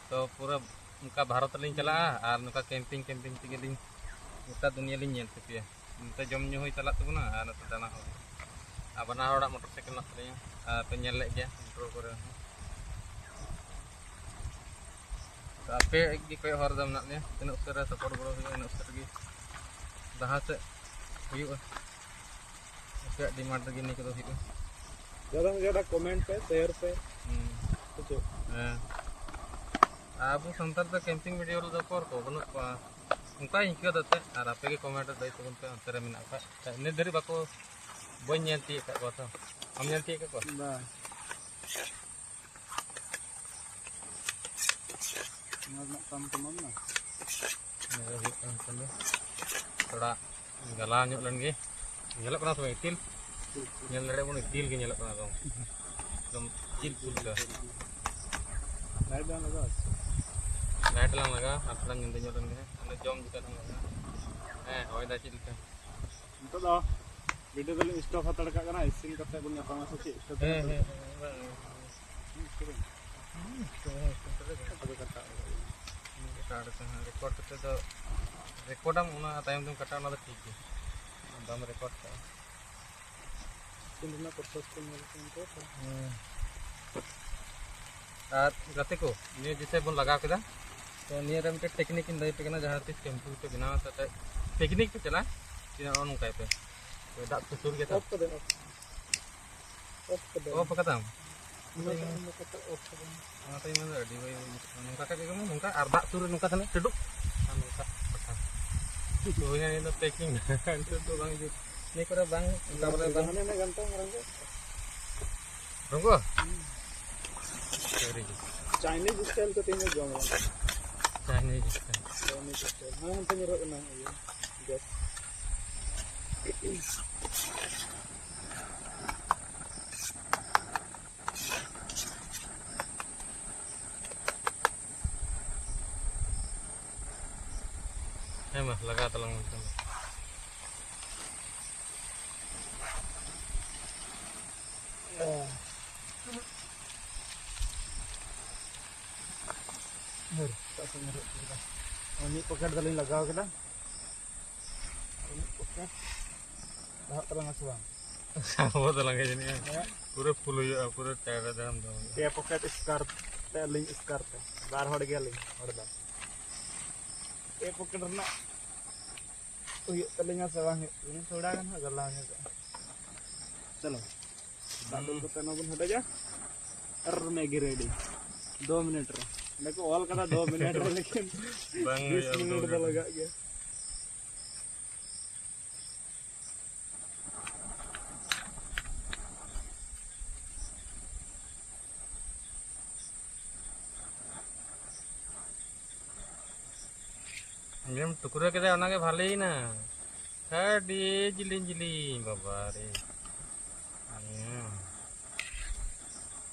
ᱛᱚ ᱯᱩᱨᱟᱹ ᱚᱱᱠᱟ ᱵᱷᱟᱨᱚᱛ ᱞᱤᱧ ᱪᱟᱞᱟᱜᱼᱟ ᱟᱨ ᱱᱚᱝᱠᱟ ᱠᱮᱢᱯᱤᱝ ᱠᱮᱢᱯᱤᱝ ᱛᱮᱜᱮ ᱞᱤᱧ ᱜᱚᱴᱟ ᱫᱩᱱᱤᱭᱟᱹ ᱞᱤᱧ ᱧᱮᱞ ᱦᱚᱪᱚ ᱯᱮᱭᱟ᱾ ᱱᱚᱛᱮ ᱡᱚᱢ ᱧᱩ ᱦᱚᱸ ᱪᱟᱞᱟᱜ ᱛᱟᱵᱚᱱᱟ ᱟᱨ ᱱᱚᱛᱮ ᱫᱟᱬᱟ ᱦᱚᱸ᱾ ᱟᱨ ᱵᱟᱱᱟ ᱦᱚᱲᱟᱜ ᱢᱚᱴᱚᱨ ᱥᱟᱭᱠᱮᱞ ᱢᱮᱱᱟᱜ ᱛᱟᱹᱞᱤᱧᱟ, ᱟᱨ ᱯᱮ ᱧᱮᱞ ᱞᱮᱫ ᱜᱮᱭᱟ ᱢᱚᱴᱚᱨ ᱠᱚᱨᱮ ᱦᱚᱸ᱾ ᱛᱚ ᱟᱯᱮ ᱜᱮ ᱠᱚᱭᱚᱜ ᱦᱚᱨ ᱫᱚ ᱢᱮᱱᱟᱜ ᱞᱮᱭᱟ, ᱛᱤᱱᱟᱹᱜ ᱩᱥᱟᱹᱨᱟ ᱥᱟᱯᱳᱨᱴ ᱜᱚᱲᱚ ᱦᱩᱭᱩᱜᱼᱟ, ᱤᱱᱟᱹᱜ ᱩᱥᱟᱹᱨᱟ ᱜᱮ ᱞᱟᱦᱟ ᱥᱮᱫ ᱦᱩᱭᱩᱜᱼᱟ᱾ ᱟᱯᱮᱭᱟᱜ ᱰᱤᱢᱟᱱᱰ ᱨᱮᱜᱮ ᱱᱤᱭᱟᱹ ᱠᱚᱫᱚ ᱦᱩᱭᱩᱜᱼᱟ᱾ ᱡᱟᱫᱟ ᱥᱮ ᱡᱟᱫᱟ ᱠᱚᱢᱮᱱᱴ ᱯᱮ, ᱥᱮᱭᱟᱨ ᱯᱮ᱾ ᱦᱩᱸ᱾ ᱥᱮ ᱪᱮᱫ? ᱦᱮᱸ᱾ ᱟᱵᱚ ᱥᱟᱱᱛᱟᱲ ᱫᱚ ᱠᱮᱢᱯᱤᱝ ᱵᱷᱤᱰᱤᱭᱳ ᱨᱮᱫᱚ ᱚᱠᱚᱭ ᱠᱚ ᱵᱟᱹᱱᱩᱜ ᱠᱚᱣᱟ, ᱚᱱᱠᱟᱧ ᱟᱹᱭᱠᱟᱹᱣ ᱫᱟ ᱛᱮ, ᱟᱨ ᱟᱯᱮ ᱜᱮ ᱠᱚᱢᱮᱱᱴ ᱨᱮ ᱞᱟᱹᱭ ᱛᱟᱵᱚᱱ ᱯᱮ ᱚᱱᱛᱮ ᱨᱮ ᱢᱮᱱᱟᱜ ᱠᱷᱟᱡ᱾ ᱱᱤᱛ ᱫᱷᱟᱹᱨᱤᱡ ᱵᱟᱠᱚ, ᱵᱟᱹᱧ ᱧᱮᱞ ᱛᱤᱭᱳᱜ ᱠᱟᱜ ᱠᱚᱣᱟ ᱛᱚ᱾ ᱟᱢ ᱧᱮᱞ ᱛᱤᱭᱳᱜ ᱠᱟᱜ ᱠᱚᱣᱟ? ᱵᱟᱝ᱾ ᱱᱚᱣᱟ ᱨᱮᱱᱟᱜ ᱠᱟᱢ ᱛᱟᱢᱟᱢ ᱱᱟ᱾ ᱱᱤᱭᱟᱹ ᱦᱩᱭᱩᱜ ᱠᱟᱱᱟ ᱱᱤᱛᱚᱝ ᱫᱚ᱾ ᱛᱷᱚᱲᱟ ᱜᱟᱞᱟ ᱧᱚᱜ ᱞᱮᱱ ᱜᱮ᱾ ᱧᱮᱞᱚᱜ ᱠᱟᱱᱟ ᱥᱮ ᱵᱟᱝ ᱤᱛᱤᱞ? ᱧᱮᱞ ᱫᱟᱲᱮᱭᱟᱜ ᱵᱚᱱ, ᱤᱛᱤᱞ ᱜᱮ ᱧᱮᱞᱚᱜ ᱠᱟᱱᱟ ᱮᱠᱫᱚᱢ᱾ ᱮᱠᱫᱚᱢ ᱪᱮᱫ ᱠᱚ ᱞᱮᱠᱟ᱾ ᱞᱟᱭᱤᱴ ᱵᱟᱝ ᱞᱟᱜᱟᱣᱟ? ᱞᱟᱭᱤᱴ ᱞᱟᱝ ᱞᱟᱜᱟᱣᱟ, ᱟᱨ ᱛᱷᱚᱲᱟ ᱧᱤᱫᱟᱹ ᱧᱚᱜ ᱞᱮᱱ ᱜᱮ ᱦᱟᱸᱜ᱾ ᱚᱱᱟ ᱡᱚᱢ ᱡᱚᱠᱷᱟᱡ ᱞᱟᱝ ᱞᱟᱜᱟᱣᱟ᱾ ᱦᱮᱸ, ᱦᱚᱭ ᱫᱟᱭ ᱪᱮᱫ ᱞᱮᱠᱟ? ᱱᱤᱛᱚᱜ ᱫᱚ ᱵᱷᱤᱰᱤᱭᱳ ᱫᱚᱞᱤᱧ ᱥᱴᱚᱯ ᱦᱟᱛᱟᱲ ᱠᱟᱜ ᱠᱟᱱᱟ, ᱤᱥᱤᱱ ᱠᱟᱛᱮ ᱵᱚᱱ ᱧᱟᱯᱟᱢᱟ ᱥᱮ ᱪᱮᱫ? ᱦᱮᱸ, ᱦᱮᱸ, ᱦᱮᱸ, ᱦᱮᱸ᱾ ᱦᱩᱸ, ᱥᱮ ᱵᱟᱝ? ᱦᱩᱸ, ᱥᱮ ᱵᱟᱝ, ᱥᱮ ᱵᱟᱝ? ᱟᱫᱚ ᱠᱟᱴᱟᱜ ᱞᱟᱜᱟᱜ ᱜᱮᱭᱟ᱾ ᱨᱮᱠᱚᱨᱰ ᱠᱟᱛᱮ ᱫᱚ, ᱨᱮᱠᱚᱨᱰᱟᱢ, ᱚᱱᱟ ᱛᱟᱭᱚᱢ ᱛᱮᱢ ᱠᱟᱴᱟᱜᱼᱟ, ᱚᱱᱟ ᱫᱚ ᱴᱷᱤᱠ ᱜᱮᱭᱟ᱾ ᱵᱟᱢ ᱨᱮᱠᱚᱨᱰ ᱠᱟᱜᱼᱟ᱾ ᱤᱥᱤᱱ ᱨᱮᱱᱟᱜ ᱯᱨᱚᱥᱮᱥ ᱠᱚ ᱧᱮᱞ ᱠᱚ ᱱᱤᱛᱚᱜ ᱛᱚ᱾ ᱦᱮᱸ᱾ ᱟᱨ ᱜᱟᱛᱮ ᱠᱚ, ᱱᱤᱭᱟᱹ ᱡᱮᱥᱮ ᱵᱚᱱ ᱞᱟᱜᱟᱣ ᱠᱮᱫᱟ, ᱛᱚ ᱱᱤᱭᱟᱹ ᱨᱮ ᱢᱤᱫᱴᱮᱱ ᱴᱮᱠᱱᱤᱠ ᱤᱧ ᱞᱟᱹᱭ ᱟᱯᱮ ᱠᱟᱱᱟ, ᱡᱟᱦᱟᱸ ᱛᱤᱥ ᱴᱮᱢᱯᱩ ᱯᱮ ᱵᱮᱱᱟᱣᱟ ᱥᱮ ᱯᱤᱠᱱᱤᱠ ᱯᱮ ᱪᱟᱞᱟᱜᱼᱟ, ᱱᱚᱜᱼᱚ ᱱᱚᱝᱠᱟᱭ ᱯᱮ᱾ ᱫᱟᱜ ᱠᱚ ᱥᱩᱨ ᱜᱮᱛᱟ? ᱚᱯᱷ ᱠᱟᱫᱟᱹᱧ, ᱚᱯᱷ᱾ ᱚᱯᱷ ᱠᱟᱫᱟᱹᱧ᱾ ᱚᱯᱷ ᱟᱠᱟᱫᱟᱢ? ᱚᱱᱟ ᱫᱚ ᱚᱱᱟ ᱠᱟᱛᱮ ᱚᱯᱷ ᱠᱟᱫᱟᱹᱧ᱾ ᱚᱱᱟᱛᱮᱧ ᱢᱮᱱᱫᱟ ᱟᱹᱰᱤ ᱵᱟᱹᱲᱤᱡ ᱵᱩᱡᱷᱟᱹᱜ ᱠᱟᱱᱟ᱾ ᱱᱚᱝᱠᱟ ᱠᱷᱟᱡ ᱜᱮ ᱱᱚᱝᱠᱟ, ᱟᱨ ᱫᱟᱜ ᱥᱩᱨ ᱨᱮ ᱱᱚᱝᱠᱟ ᱛᱟᱦᱮᱱᱟ, ᱪᱟᱹᱰᱩᱜ᱾ ᱟᱨ ᱱᱚᱝᱠᱟ ᱯᱟᱴᱷᱟ᱾ ᱦᱩᱭᱱᱟ ᱱᱤᱭᱟᱹ ᱫᱚ ᱯᱮᱠᱤᱝ᱾ ᱱᱤᱛᱚᱜ ᱫᱚ ᱵᱟᱝ ᱦᱤᱡᱩᱜ᱾ ᱱᱤᱭᱟᱹ ᱠᱚᱨᱮ ᱵᱟᱝ, ᱚᱱᱠᱟ ᱵᱚᱞᱮ ᱵᱟᱝ᱾ ᱦᱟᱱᱮ ᱚᱱᱮ ᱜᱟᱱᱛᱟ ᱢᱟᱨᱟᱝ ᱠᱚ᱾ ᱨᱚᱝᱜᱚ? ᱦᱩᱸ᱾ ᱥᱟᱹᱨᱤ ᱜᱮ᱾ ᱪᱟᱭᱱᱤᱡᱽ ᱥᱴᱟᱭᱤᱞ ᱠᱚ ᱛᱮᱦᱮᱧ ᱫᱚ ᱡᱚᱢ ᱟᱵᱚᱱ᱾ Chinese style. Chinese style. ᱦᱮᱸ, ᱦᱟᱱᱛᱮ ᱧᱩᱨᱦᱟᱹᱜ ᱠᱟᱱᱟ ᱤᱭᱟᱹ, ᱜᱮᱥ᱾ ᱦᱮᱸ ᱢᱟ, ᱞᱟᱜᱟᱣ ᱛᱟᱞᱟᱝ ᱢᱮ ᱱᱤᱛᱚᱝ ᱫᱚ᱾ ᱦᱟᱹᱨ, ᱮᱴᱟᱜ ᱥᱮᱫ ᱧᱮᱞ ᱦᱩᱭᱩᱜ ᱠᱟᱱᱟ᱾ ᱢᱤᱫ ᱯᱚᱠᱮᱴ ᱫᱚᱞᱤᱧ ᱞᱟᱜᱟᱣ ᱠᱮᱫᱟ᱾ ᱢᱤᱫ ᱯᱚᱠᱮᱴ ᱞᱟᱦᱟᱜ ᱛᱟᱞᱟᱝᱟ ᱥᱮ ᱵᱟᱝ? ᱟᱵᱚ ᱫᱚ ᱞᱟᱸᱜᱟ ᱡᱟᱹᱱᱤᱡ ᱦᱮᱸ? ᱯᱩᱨᱟᱹ ᱯᱷᱩᱞ ᱦᱩᱭᱩᱜᱼᱟ, ᱯᱩᱨᱟᱹ ᱴᱟᱭᱟᱨ ᱨᱮ ᱫᱟᱢ ᱫᱚ᱾ ᱯᱮ ᱯᱚᱠᱮᱴ ᱥᱠᱟᱨᱯ ᱛᱮ ᱟᱹᱞᱤᱧ ᱥᱠᱟᱨᱯ ᱛᱮ᱾ ᱵᱟᱨ ᱦᱚᱲ ᱜᱮᱭᱟᱞᱤᱧ ᱦᱚᱲ ᱫᱚ᱾ ᱯᱮ ᱯᱚᱠᱮᱴ ᱨᱮᱱᱟᱜ ᱦᱩᱭᱩᱜ ᱛᱟᱹᱞᱤᱧᱟ ᱥᱮ ᱵᱟᱝ ᱦᱩᱭᱩᱜ ᱛᱟᱹᱞᱤᱧᱟ, ᱛᱷᱚᱲᱟ ᱜᱟᱱ ᱦᱟᱸᱜ ᱜᱟᱞᱟᱝ ᱧᱚᱜᱚᱜᱼᱟ᱾ ᱪᱚᱞᱚ, ᱫᱟᱜ ᱫᱩᱞ ᱠᱟᱛᱮ ᱚᱱᱟ ᱵᱚᱱ ᱦᱮᱰᱮᱡᱟ ᱟᱨ ᱢᱮᱜᱤ ᱨᱮᱰᱤ ᱫᱩ ᱢᱤᱱᱤᱴ ᱨᱮ᱾ ᱚᱸᱰᱮ ᱠᱚ ᱚᱞ ᱠᱟᱫᱟ ᱫᱩ ᱢᱤᱱᱤᱴ ᱨᱮ, ᱞᱮᱠᱤᱱ ᱵᱟᱝ ᱵᱤᱥ ᱦᱩᱭᱩᱜᱼᱟ, ᱢᱤᱱᱤᱴ ᱫᱩ ᱫᱚ ᱢᱤᱱᱤᱴ᱾ ᱞᱟᱜᱟᱜ ᱜᱮᱭᱟ᱾ ᱮᱢ ᱴᱩᱠᱨᱟᱹ ᱠᱮᱫᱟ, ᱚᱱᱟᱜᱮ ᱵᱷᱟᱞᱮᱭᱮᱱᱟ᱾ ᱟᱹᱰᱤ ᱡᱤᱞᱤᱧ ᱡᱤᱞᱤᱧ, ᱵᱟᱵᱟ ᱨᱮ᱾ ᱦᱮᱸ᱾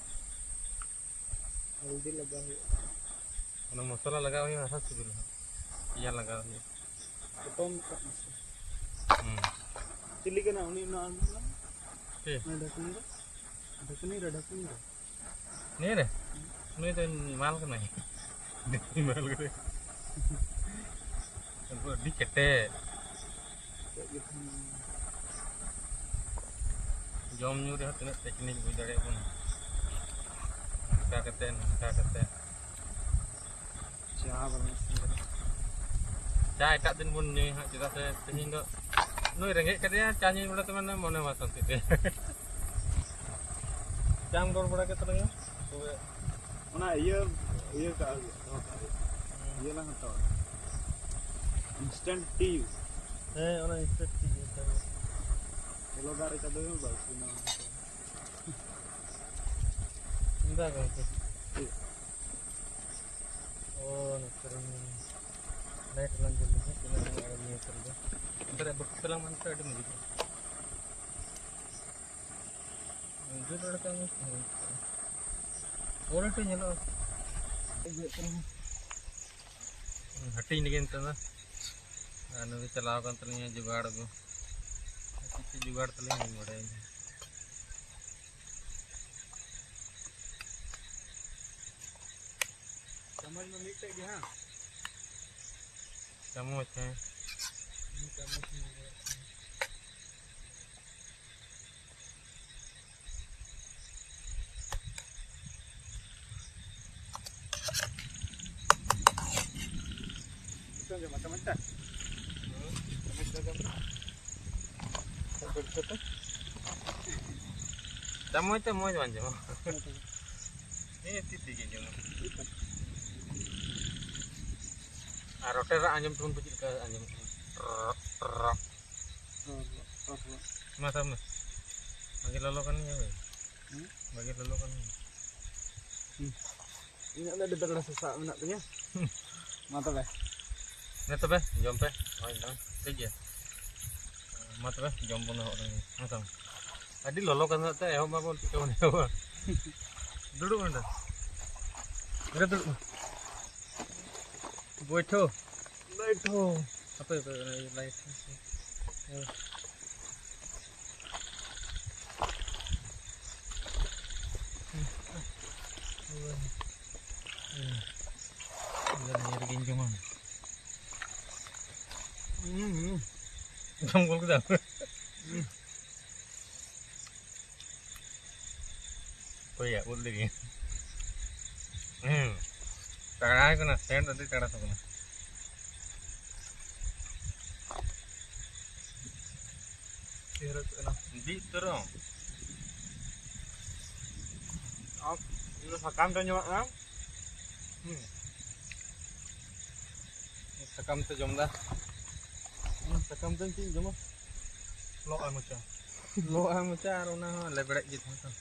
ᱦᱚᱞᱫᱤ ᱞᱟᱜᱟᱣ ᱦᱩᱭᱩᱜᱼᱟ᱾ ᱚᱱᱟ ᱢᱚᱥᱞᱟ ᱞᱟᱜᱟᱣ ᱦᱩᱭᱩᱜᱼᱟ, ᱟᱨᱦᱚᱸ ᱥᱤᱵᱤᱞᱟ᱾ ᱯᱮᱸᱭᱟᱡᱽ ᱞᱟᱜᱟᱣ ᱦᱩᱭᱩᱜᱼᱟ᱾ ᱯᱚᱴᱚᱢ ᱠᱟᱜ ᱢᱮᱥᱮ᱾ ᱦᱩᱸ᱾ ᱪᱤᱞᱤ ᱠᱟᱱᱟ ᱩᱱᱤ? ᱚᱱᱟ ᱪᱮᱫ? ᱚᱱᱟ ᱰᱷᱟᱹᱠᱱᱤ ᱨᱮ? ᱰᱷᱟᱹᱠᱱᱤ ᱨᱮ, ᱰᱷᱟᱹᱠᱱᱤ ᱨᱮ᱾ ᱱᱤᱭᱟᱹ ᱨᱮ? ᱱᱩᱭ ᱫᱚ ᱢᱟᱞ ᱠᱟᱱᱟᱭ᱾ ᱢᱟᱞ ᱠᱟᱱᱟᱭ᱾ ᱩᱱᱠᱩ ᱟᱹᱰᱤ ᱠᱮᱴᱮᱡ᱾ ᱪᱮᱫ ᱜᱮ ᱛᱟᱦᱮᱱ᱾ ᱡᱚᱢ ᱧᱩ ᱨᱮᱦᱚᱸ ᱛᱤᱱᱟᱹᱜ ᱴᱮᱠᱱᱤᱠ ᱵᱩᱡᱽ ᱫᱟᱲᱮᱭᱟᱜ ᱵᱚᱱ᱾ ᱱᱚᱝᱠᱟ ᱠᱟᱛᱮ, ᱱᱚᱝᱠᱟ ᱠᱟᱛᱮ᱾ ᱪᱟ ᱵᱟᱞᱟᱧ ᱤᱥᱤᱱ ᱠᱟᱫᱟ᱾ ᱪᱟ ᱮᱴᱟᱜ ᱫᱤᱱ ᱵᱚᱱ ᱧᱩᱭᱟ ᱦᱟᱸᱜ, ᱪᱮᱫᱟᱜ ᱥᱮ ᱛᱮᱦᱮᱧ ᱫᱚ ᱱᱩᱭ ᱨᱮᱸᱜᱮᱡ ᱠᱟᱫᱮᱭᱟ, ᱪᱟ ᱧᱩ ᱵᱚᱞᱮ ᱛᱮ ᱢᱟᱱᱮ ᱢᱚᱱᱮ ᱵᱟᱝ ᱥᱟᱱᱛᱤ ᱛᱟᱭᱟ᱾ ᱪᱟᱢ ᱨᱚᱲ ᱵᱟᱲᱟ ᱠᱮᱫ ᱛᱟᱞᱟᱝᱟ, ᱛᱚᱵᱮ ᱚᱱᱟ ᱤᱭᱟᱹ, ᱤᱭᱟᱹ ᱠᱟᱜᱼᱟ, ᱫᱚᱦᱚ ᱠᱟᱜᱼᱟ᱾ ᱤᱭᱟᱹ ᱞᱟᱝ ᱦᱟᱛᱟᱣᱟ᱾ Instant tea᱾ ᱦᱮᱸ, ᱚᱱᱟ instant tea ᱜᱮ ᱦᱟᱛᱟᱣ ᱦᱩᱭᱩᱜᱼᱟ᱾ ᱞᱚᱞᱚ ᱫᱟᱜ ᱨᱮ ᱪᱟᱰᱚ ᱦᱩᱭᱩᱜᱼᱟ, ᱵᱟᱥ, ᱚᱱᱟ ᱦᱩᱭᱩᱜᱼᱟ᱾ ᱚᱱᱠᱟ ᱜᱮ ᱜᱚᱢᱠᱮ᱾ ᱪᱮᱫ? ᱚ, ᱱᱚᱛᱮ ᱨᱮ ᱞᱟᱭᱤᱴ ᱞᱟᱝ ᱡᱩᱞ ᱞᱮᱠᱷᱟᱱ ᱛᱤᱱᱟᱹᱜ ᱧᱮᱞᱚᱜᱼᱟ ᱱᱤᱭᱟᱹ ᱠᱚᱨᱮ ᱫᱚ᱾ ᱚᱱᱛᱮ ᱨᱮ ᱵᱟᱹᱠᱩ ᱛᱟᱞᱟᱝ ᱢᱟ, ᱱᱚᱛᱮ ᱟᱹᱰᱤ ᱢᱚᱡᱽ ᱜᱮ᱾ ᱡᱩᱞ ᱵᱟᱲᱟ ᱠᱟᱜ ᱢᱮ᱾ ᱯᱚᱨᱮ ᱛᱮ ᱧᱮᱞᱚᱜᱼᱟ᱾ ᱦᱟᱹᱴᱤᱧ ᱞᱟᱹᱜᱤᱫ ᱱᱤᱛᱚᱜ ᱫᱚ᱾ ᱟᱨ ᱱᱩᱭ ᱫᱚ ᱪᱟᱞᱟᱣ ᱟᱠᱟᱱ ᱛᱟᱹᱞᱤᱧᱟ ᱡᱚᱜᱟᱲ ᱟᱹᱜᱩ᱾ ᱪᱮᱫ ᱪᱮᱫ ᱡᱚᱜᱟᱲ ᱛᱟᱹᱞᱤᱧ ᱵᱟᱹᱧ ᱵᱟᱲᱟᱭᱟ᱾ ᱪᱟᱢᱚᱪ ᱢᱟ ᱢᱤᱫᱴᱮᱡ ᱜᱮ, ᱦᱮᱸ? ᱪᱟᱢᱚᱪ, ᱦᱮᱸ᱾ ᱦᱩᱸ, ᱪᱟᱢᱚᱪ ᱢᱟ ᱢᱤᱫᱴᱮᱡ ᱜᱮ᱾ ᱪᱟᱢᱚᱪ ᱛᱮ ᱢᱚᱡᱽ ᱵᱟᱝ ᱟᱸᱡᱚᱢᱚᱜᱼᱟ᱾ ᱦᱮᱸ, ᱛᱤ ᱛᱮᱜᱮ ᱟᱸᱡᱚᱢᱚᱜᱼᱟ᱾ ᱟᱨ ᱨᱚᱴᱮ ᱨᱟᱜ ᱟᱸᱡᱚᱢ ᱛᱟᱵᱚᱱ ᱯᱮ, ᱪᱮᱫ ᱞᱮᱠᱟ ᱟᱸᱡᱚᱢᱚᱜ ᱠᱟᱱᱟ? ᱴᱨᱚᱜ, ᱴᱨᱚᱜ᱾ ᱢᱟ ᱥᱟᱵ ᱢᱮ᱾ ᱵᱷᱟᱜᱮ ᱞᱚᱞᱚ ᱠᱟᱱ ᱜᱮᱭᱟ ᱵᱷᱟᱹᱭ᱾ ᱦᱩᱸ? ᱵᱷᱟᱜᱮ ᱞᱚᱞᱚ ᱠᱟᱱ ᱜᱮᱭᱟ᱾ ᱦᱩᱸ᱾ ᱤᱧᱟᱹᱜ ᱫᱚ ᱟᱹᱰᱤ ᱛᱟᱜᱲᱟ ᱥᱟᱥᱟᱵ ᱢᱮᱱᱟᱜ ᱛᱤᱧᱟᱹ᱾ ᱦᱩᱸ᱾ ᱢᱟ ᱛᱚᱵᱮ᱾ ᱦᱮᱸ ᱛᱚᱵᱮ, ᱡᱚᱢ ᱯᱮ᱾ ᱦᱳᱭ, ᱦᱳᱭ᱾ ᱴᱷᱤᱠ ᱜᱮᱭᱟ᱾ ᱢᱟ ᱛᱚᱵᱮ, ᱡᱚᱢ ᱵᱚᱱ ᱮᱦᱚᱵ ᱞᱮᱱᱜᱮ᱾ ᱦᱮᱸ ᱥᱮ ᱵᱟᱝ? ᱟᱹᱰᱤ ᱞᱚᱞᱚ ᱠᱟᱱᱟ ᱛᱚ, ᱮᱦᱚᱵ ᱢᱟᱵᱚᱱ ᱪᱤᱠᱟᱹ ᱵᱚᱱ ᱮᱦᱚᱵᱟ? ᱫᱩᱲᱩᱵ ᱢᱮ ᱱᱚᱰᱮ᱾ ᱱᱚᱰᱮ ᱫᱩᱲᱩᱵ ᱢᱮ᱾ ᱵᱳᱭᱴᱷᱳ᱾ ᱵᱳᱭᱴᱷᱳ᱾ ᱦᱟᱯᱮ, ᱦᱟᱯᱮ, ᱚᱱᱟ ᱤᱭᱟᱹ light ᱦᱟᱯᱮ᱾ ᱦᱳᱭ᱾ ᱦᱳᱭ᱾ ᱦᱳᱭ᱾ ᱤᱧ ᱫᱚ ᱱᱤᱭᱟᱹ ᱨᱮᱜᱮᱧ ᱡᱚᱢᱟ᱾ ᱦᱩᱸ, ᱦᱩᱸ᱾ ᱡᱚᱢ ᱜᱚᱞ ᱠᱮᱫᱟ᱾ ᱦᱩᱸ᱾ ᱚᱠᱚᱭᱟᱜ ᱩᱫ ᱞᱟᱹᱜᱤᱫ? ᱦᱩᱸ᱾ ᱛᱟᱲᱟ ᱠᱟᱱᱟ, ᱥᱮᱱᱴ ᱟᱹᱰᱤ ᱛᱟᱲᱟ ᱥᱚ ᱠᱟᱱᱟ᱾ ᱪᱮᱦᱨᱟ ᱟᱹᱭᱠᱟᱹᱜ ᱠᱟᱱᱟ᱾ ᱵᱤᱫ ᱩᱛᱟᱹᱨᱚᱜ ᱟᱢ᱾ ᱟᱢ, ᱤᱧ ᱫᱚ ᱥᱟᱠᱟᱢ ᱛᱮ ᱧᱟᱢᱚᱜ ᱠᱟᱱᱟ᱾ ᱦᱩᱸ᱾ ᱥᱟᱠᱟᱢ ᱛᱮ ᱡᱚᱢ ᱫᱟ᱾ ᱦᱩᱸ, ᱥᱟᱠᱟᱢ ᱛᱮ ᱪᱮᱫ ᱤᱧ ᱡᱚᱢᱟ? ᱞᱚᱜᱼᱟ ᱢᱚᱪᱟ᱾ ᱞᱚᱜᱼᱟ ᱢᱚᱪᱟ ᱟᱨ ᱚᱱᱟ ᱦᱚᱸ ᱞᱮᱵᱲᱮᱡ ᱜᱮ ᱛᱟᱦᱮᱸ ᱠᱟᱱᱟ᱾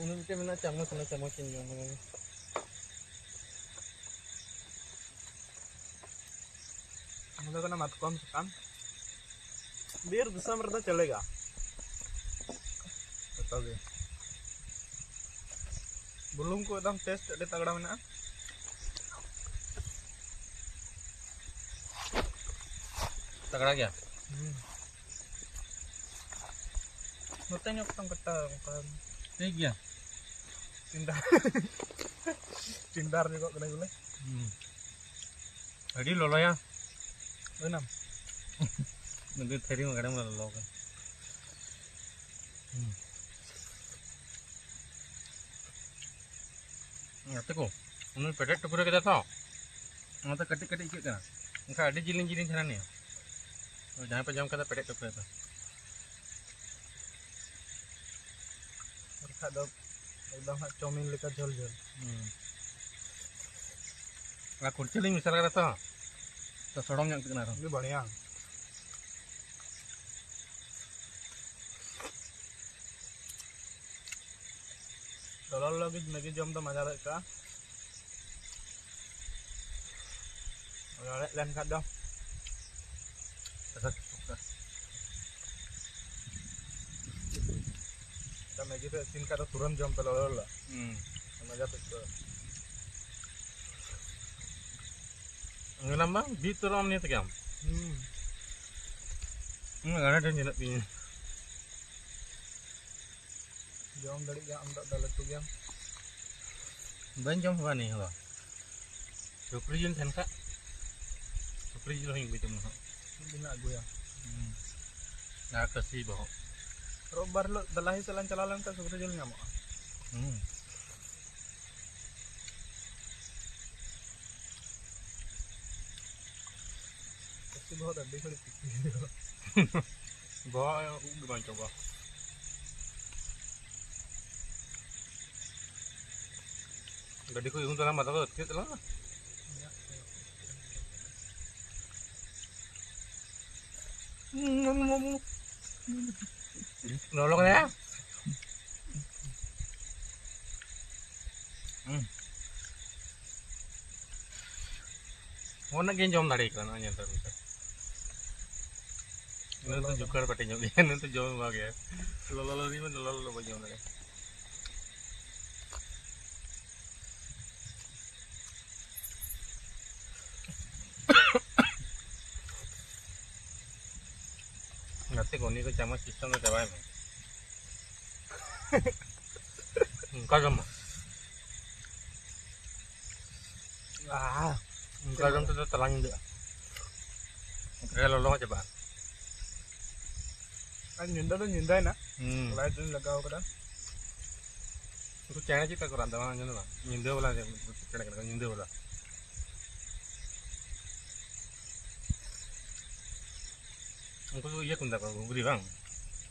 ᱩᱱᱤ ᱢᱤᱫᱴᱮᱱ ᱢᱮᱱᱟᱜᱼᱟ ᱪᱟᱢᱚᱪ, ᱚᱱᱟ ᱪᱟᱢᱚᱪ ᱤᱧ ᱡᱚᱢ ᱠᱮᱫᱟ᱾ ᱱᱚᱰᱮ ᱠᱟᱱᱟ ᱢᱟᱛᱠᱚᱢ ᱥᱟᱠᱟᱢ᱾ ᱵᱤᱨ ᱫᱤᱥᱚᱢ ᱨᱮᱫᱚ ᱪᱟᱹᱞᱮᱜᱟ᱾ ᱡᱚᱛᱚ ᱜᱮ᱾ ᱵᱩᱞᱩᱝ ᱠᱚ ᱮᱠᱫᱚᱢ taste ᱟᱹᱰᱤ ᱛᱟᱜᱲᱟ ᱢᱮᱱᱟᱜᱼᱟ᱾ ᱛᱟᱜᱲᱟ ᱜᱮᱭᱟ? ᱦᱩᱸ᱾ ᱱᱚᱛᱮ ᱧᱚᱜ ᱠᱟᱛᱟᱢ ᱠᱟᱴᱟ ᱚᱱᱠᱟ᱾ ᱴᱷᱤᱠ ᱜᱮᱭᱟ᱾ ᱴᱤᱱᱰᱟᱨ᱾ ᱴᱤᱱᱰᱟᱨ ᱧᱚᱜᱚᱜ ᱠᱟᱱᱟ ᱵᱚᱞᱮ᱾ ᱦᱩᱸ᱾ ᱟᱹᱰᱤ ᱞᱚᱞᱚᱭᱟ᱾ ᱦᱩᱭᱱᱟ? ᱱᱩᱭ ᱛᱷᱟᱹᱨᱤ ᱢᱟ ᱜᱟᱰᱟ ᱢᱟ ᱞᱚᱞᱚ ᱠᱟᱱᱟ᱾ ᱦᱩᱸ᱾ ᱜᱟᱛᱮ ᱠᱚ, ᱩᱱᱤ ᱯᱮᱴᱮᱡ ᱴᱩᱠᱨᱟᱹ ᱠᱮᱫᱟ ᱛᱚ, ᱚᱱᱟᱛᱮ ᱠᱟᱹᱴᱤᱡ ᱠᱟᱹᱴᱤᱡ ᱟᱹᱭᱠᱟᱹᱜ ᱠᱟᱱᱟ, ᱮᱱᱠᱷᱟᱱ ᱟᱹᱰᱤ ᱡᱤᱞᱤᱧ ᱡᱤᱞᱤᱧ ᱛᱟᱦᱮᱱᱟ ᱱᱤᱭᱟᱹ᱾ ᱡᱟᱦᱟᱸᱭ ᱯᱮ ᱡᱚᱢ ᱠᱟᱫᱟ ᱯᱮᱴᱮᱡ ᱴᱩᱠᱨᱟᱹ ᱫᱚ᱾ ᱵᱟᱠᱷᱟᱡ ᱫᱚ ᱮᱠᱫᱚᱢ ᱦᱟᱸᱜ ᱪᱟᱣᱢᱤᱱ ᱞᱮᱠᱟ ᱡᱷᱟᱹᱞ ᱡᱷᱟᱹᱞ᱾ ᱦᱩᱸ᱾ ᱟᱨ ᱠᱩᱲᱪᱟᱹ ᱞᱤᱧ ᱢᱮᱥᱟᱞ ᱠᱟᱫᱟ ᱛᱚ, ᱛᱚ ᱥᱚᱲᱚᱢ ᱧᱚᱜ ᱟᱹᱭᱠᱟᱹᱜ ᱠᱟᱱᱟ ᱟᱨᱦᱚᱸ᱾ ᱟᱹᱰᱤ ᱵᱟᱲᱤᱭᱟ᱾ ᱞᱚᱞᱚ ᱞᱚᱞᱚ ᱜᱮ ᱢᱮᱜᱤ ᱡᱚᱢ ᱫᱚ ᱢᱟᱡᱟ ᱞᱮᱠᱟ᱾ ᱞᱮᱱᱠᱷᱟᱱ ᱫᱚ ᱢᱮᱜᱤ ᱯᱮ ᱤᱥᱤᱱ ᱠᱟᱜ ᱫᱚ ᱛᱩᱨᱟᱹᱢ ᱡᱚᱢ ᱯᱮ ᱞᱚᱞᱚ ᱞᱚᱞᱚ᱾ ᱦᱩᱸ᱾ ᱢᱚᱡᱟ ᱯᱮ ᱟᱹᱭᱠᱟᱹᱣᱟ᱾ ᱚᱱᱟ ᱢᱟ ᱵᱤᱨ ᱛᱚᱨᱚᱢ ᱱᱤᱭᱟᱹ ᱛᱮᱜᱮ ᱟᱢ᱾ ᱦᱩᱸ᱾ ᱦᱩᱸ, ᱜᱟᱰᱟ ᱴᱷᱮᱱ ᱧᱮᱞᱚᱜ ᱛᱤᱧᱟᱹ᱾ ᱡᱚᱢ ᱫᱟᱲᱮᱜ ᱜᱮᱭᱟ ᱟᱢ ᱫᱚ, ᱫᱚ ᱞᱟᱹᱴᱩ ᱜᱮᱭᱟᱢ᱾ ᱵᱟᱹᱧ ᱡᱚᱢ ᱠᱚᱣᱟ ᱱᱤᱭᱟᱹ ᱫᱚ᱾ ᱥᱩᱠᱨᱤ ᱡᱤᱞ ᱛᱟᱦᱮᱱ ᱠᱷᱟᱡ, ᱥᱩᱠᱨᱤ ᱡᱤᱞ ᱦᱚᱸᱧ ᱟᱹᱜᱩᱭ ᱛᱟᱵᱚᱱᱟ ᱦᱟᱸᱜ᱾ ᱢᱤᱫ ᱫᱤᱱ ᱞᱟᱝ ᱟᱹᱜᱩᱭᱟ᱾ ᱦᱩᱸ᱾ ᱟᱨ ᱠᱟᱹᱥᱤ ᱵᱚᱦᱚᱜ᱾ ᱨᱳᱵ ᱵᱟᱨ ᱦᱤᱞᱳᱜ ᱫᱟᱞᱟᱦᱤ ᱥᱮᱫ ᱞᱟᱝ ᱪᱟᱞᱟᱣ ᱞᱮᱱᱠᱷᱟᱱ ᱥᱩᱠᱨᱤ ᱡᱤᱞ ᱧᱟᱢᱚᱜᱼᱟ᱾ ᱦᱩᱸ᱾ ᱠᱟᱹᱥᱤ ᱵᱚᱦᱚᱜ ᱫᱚ ᱟᱹᱰᱤ ᱜᱷᱟᱹᱲᱤᱡ ᱛᱤᱠᱤ ᱦᱩᱭᱩᱜᱼᱟ᱾ ᱵᱚᱦᱚᱜ ᱩᱵ ᱜᱮ ᱵᱟᱝ ᱪᱟᱵᱟᱜᱼᱟ᱾ ᱜᱟᱹᱰᱤ ᱠᱚ ᱤᱫᱤ ᱛᱟᱞᱟᱝ ᱢᱟ, ᱛᱚᱵᱮ ᱟᱹᱛᱠᱤᱨ ᱛᱟᱞᱟᱝ ᱢᱟ᱾ ᱞᱚᱞᱚ ᱠᱟᱱᱟ ᱭᱟ᱾ ᱦᱩᱸ᱾ ᱩᱱᱟᱹᱜ ᱜᱤᱧ ᱡᱚᱢ ᱫᱟᱲᱮ ᱠᱟᱫᱟ ᱱᱚᱜᱼᱚᱭ ᱧᱮᱞ ᱛᱟᱵᱚᱱ ᱯᱮ᱾ ᱤᱱᱟᱹ ᱫᱚ ᱡᱩᱠᱟᱹᱲ ᱯᱟᱹᱴᱤ ᱧᱚᱜ ᱜᱮᱭᱟ, ᱤᱱᱟᱹ ᱫᱚ ᱡᱚᱢ ᱵᱟᱝ ᱜᱮᱭᱟ᱾ ᱞᱚᱞᱚ ᱞᱚᱞᱚ ᱜᱮ, ᱞᱚᱞᱚ ᱞᱚᱞᱚ ᱵᱟᱹᱧ ᱡᱚᱢ ᱫᱟᱲᱮᱭᱟᱜᱼᱟ᱾ ᱜᱟᱛᱮ ᱠᱚ, ᱱᱤᱭᱟᱹ ᱠᱚ ᱪᱟᱢᱚᱪ system ᱫᱚ ᱪᱟᱵᱟᱭ ᱢᱮ᱾ ᱚᱱᱠᱟ ᱡᱚᱢ ᱢᱮ᱾ ᱟᱦ, ᱚᱱᱠᱟ ᱡᱚᱢ ᱛᱮᱫᱚ ᱛᱟᱞᱟ ᱧᱤᱫᱟᱹᱜᱼᱟ᱾ ᱚᱱᱠᱟ ᱜᱮ ᱞᱚᱞᱚ ᱦᱚᱸ ᱪᱟᱵᱟᱜᱼᱟ᱾ ᱟᱨ ᱧᱤᱫᱟᱹ ᱫᱚ ᱧᱤᱫᱟᱹᱭᱮᱱᱟ᱾ ᱦᱩᱸ᱾ Light ᱤᱧ ᱞᱟᱜᱟᱣ ᱠᱟᱫᱟ᱾ ᱩᱱᱠᱩ ᱪᱮᱬᱮ ᱪᱮᱫ ᱞᱮᱠᱟ ᱠᱚ ᱨᱟᱜ ᱮᱫᱟ ᱵᱟᱝ ᱟᱸᱡᱚᱢ ᱮᱫᱟ? ᱧᱤᱫᱟᱹ ᱵᱮᱞᱟ ᱨᱮ ᱪᱮᱬᱮ ᱠᱟᱱᱟ ᱠᱚ, ᱧᱤᱫᱟᱹ ᱵᱮᱞᱟ᱾ ᱩᱱᱠᱩ ᱫᱚ ᱤᱭᱟᱹ ᱠᱚ ᱢᱮᱛᱟ ᱠᱚᱣᱟ, ᱜᱷᱩᱜᱽᱨᱤ ᱵᱟᱝ?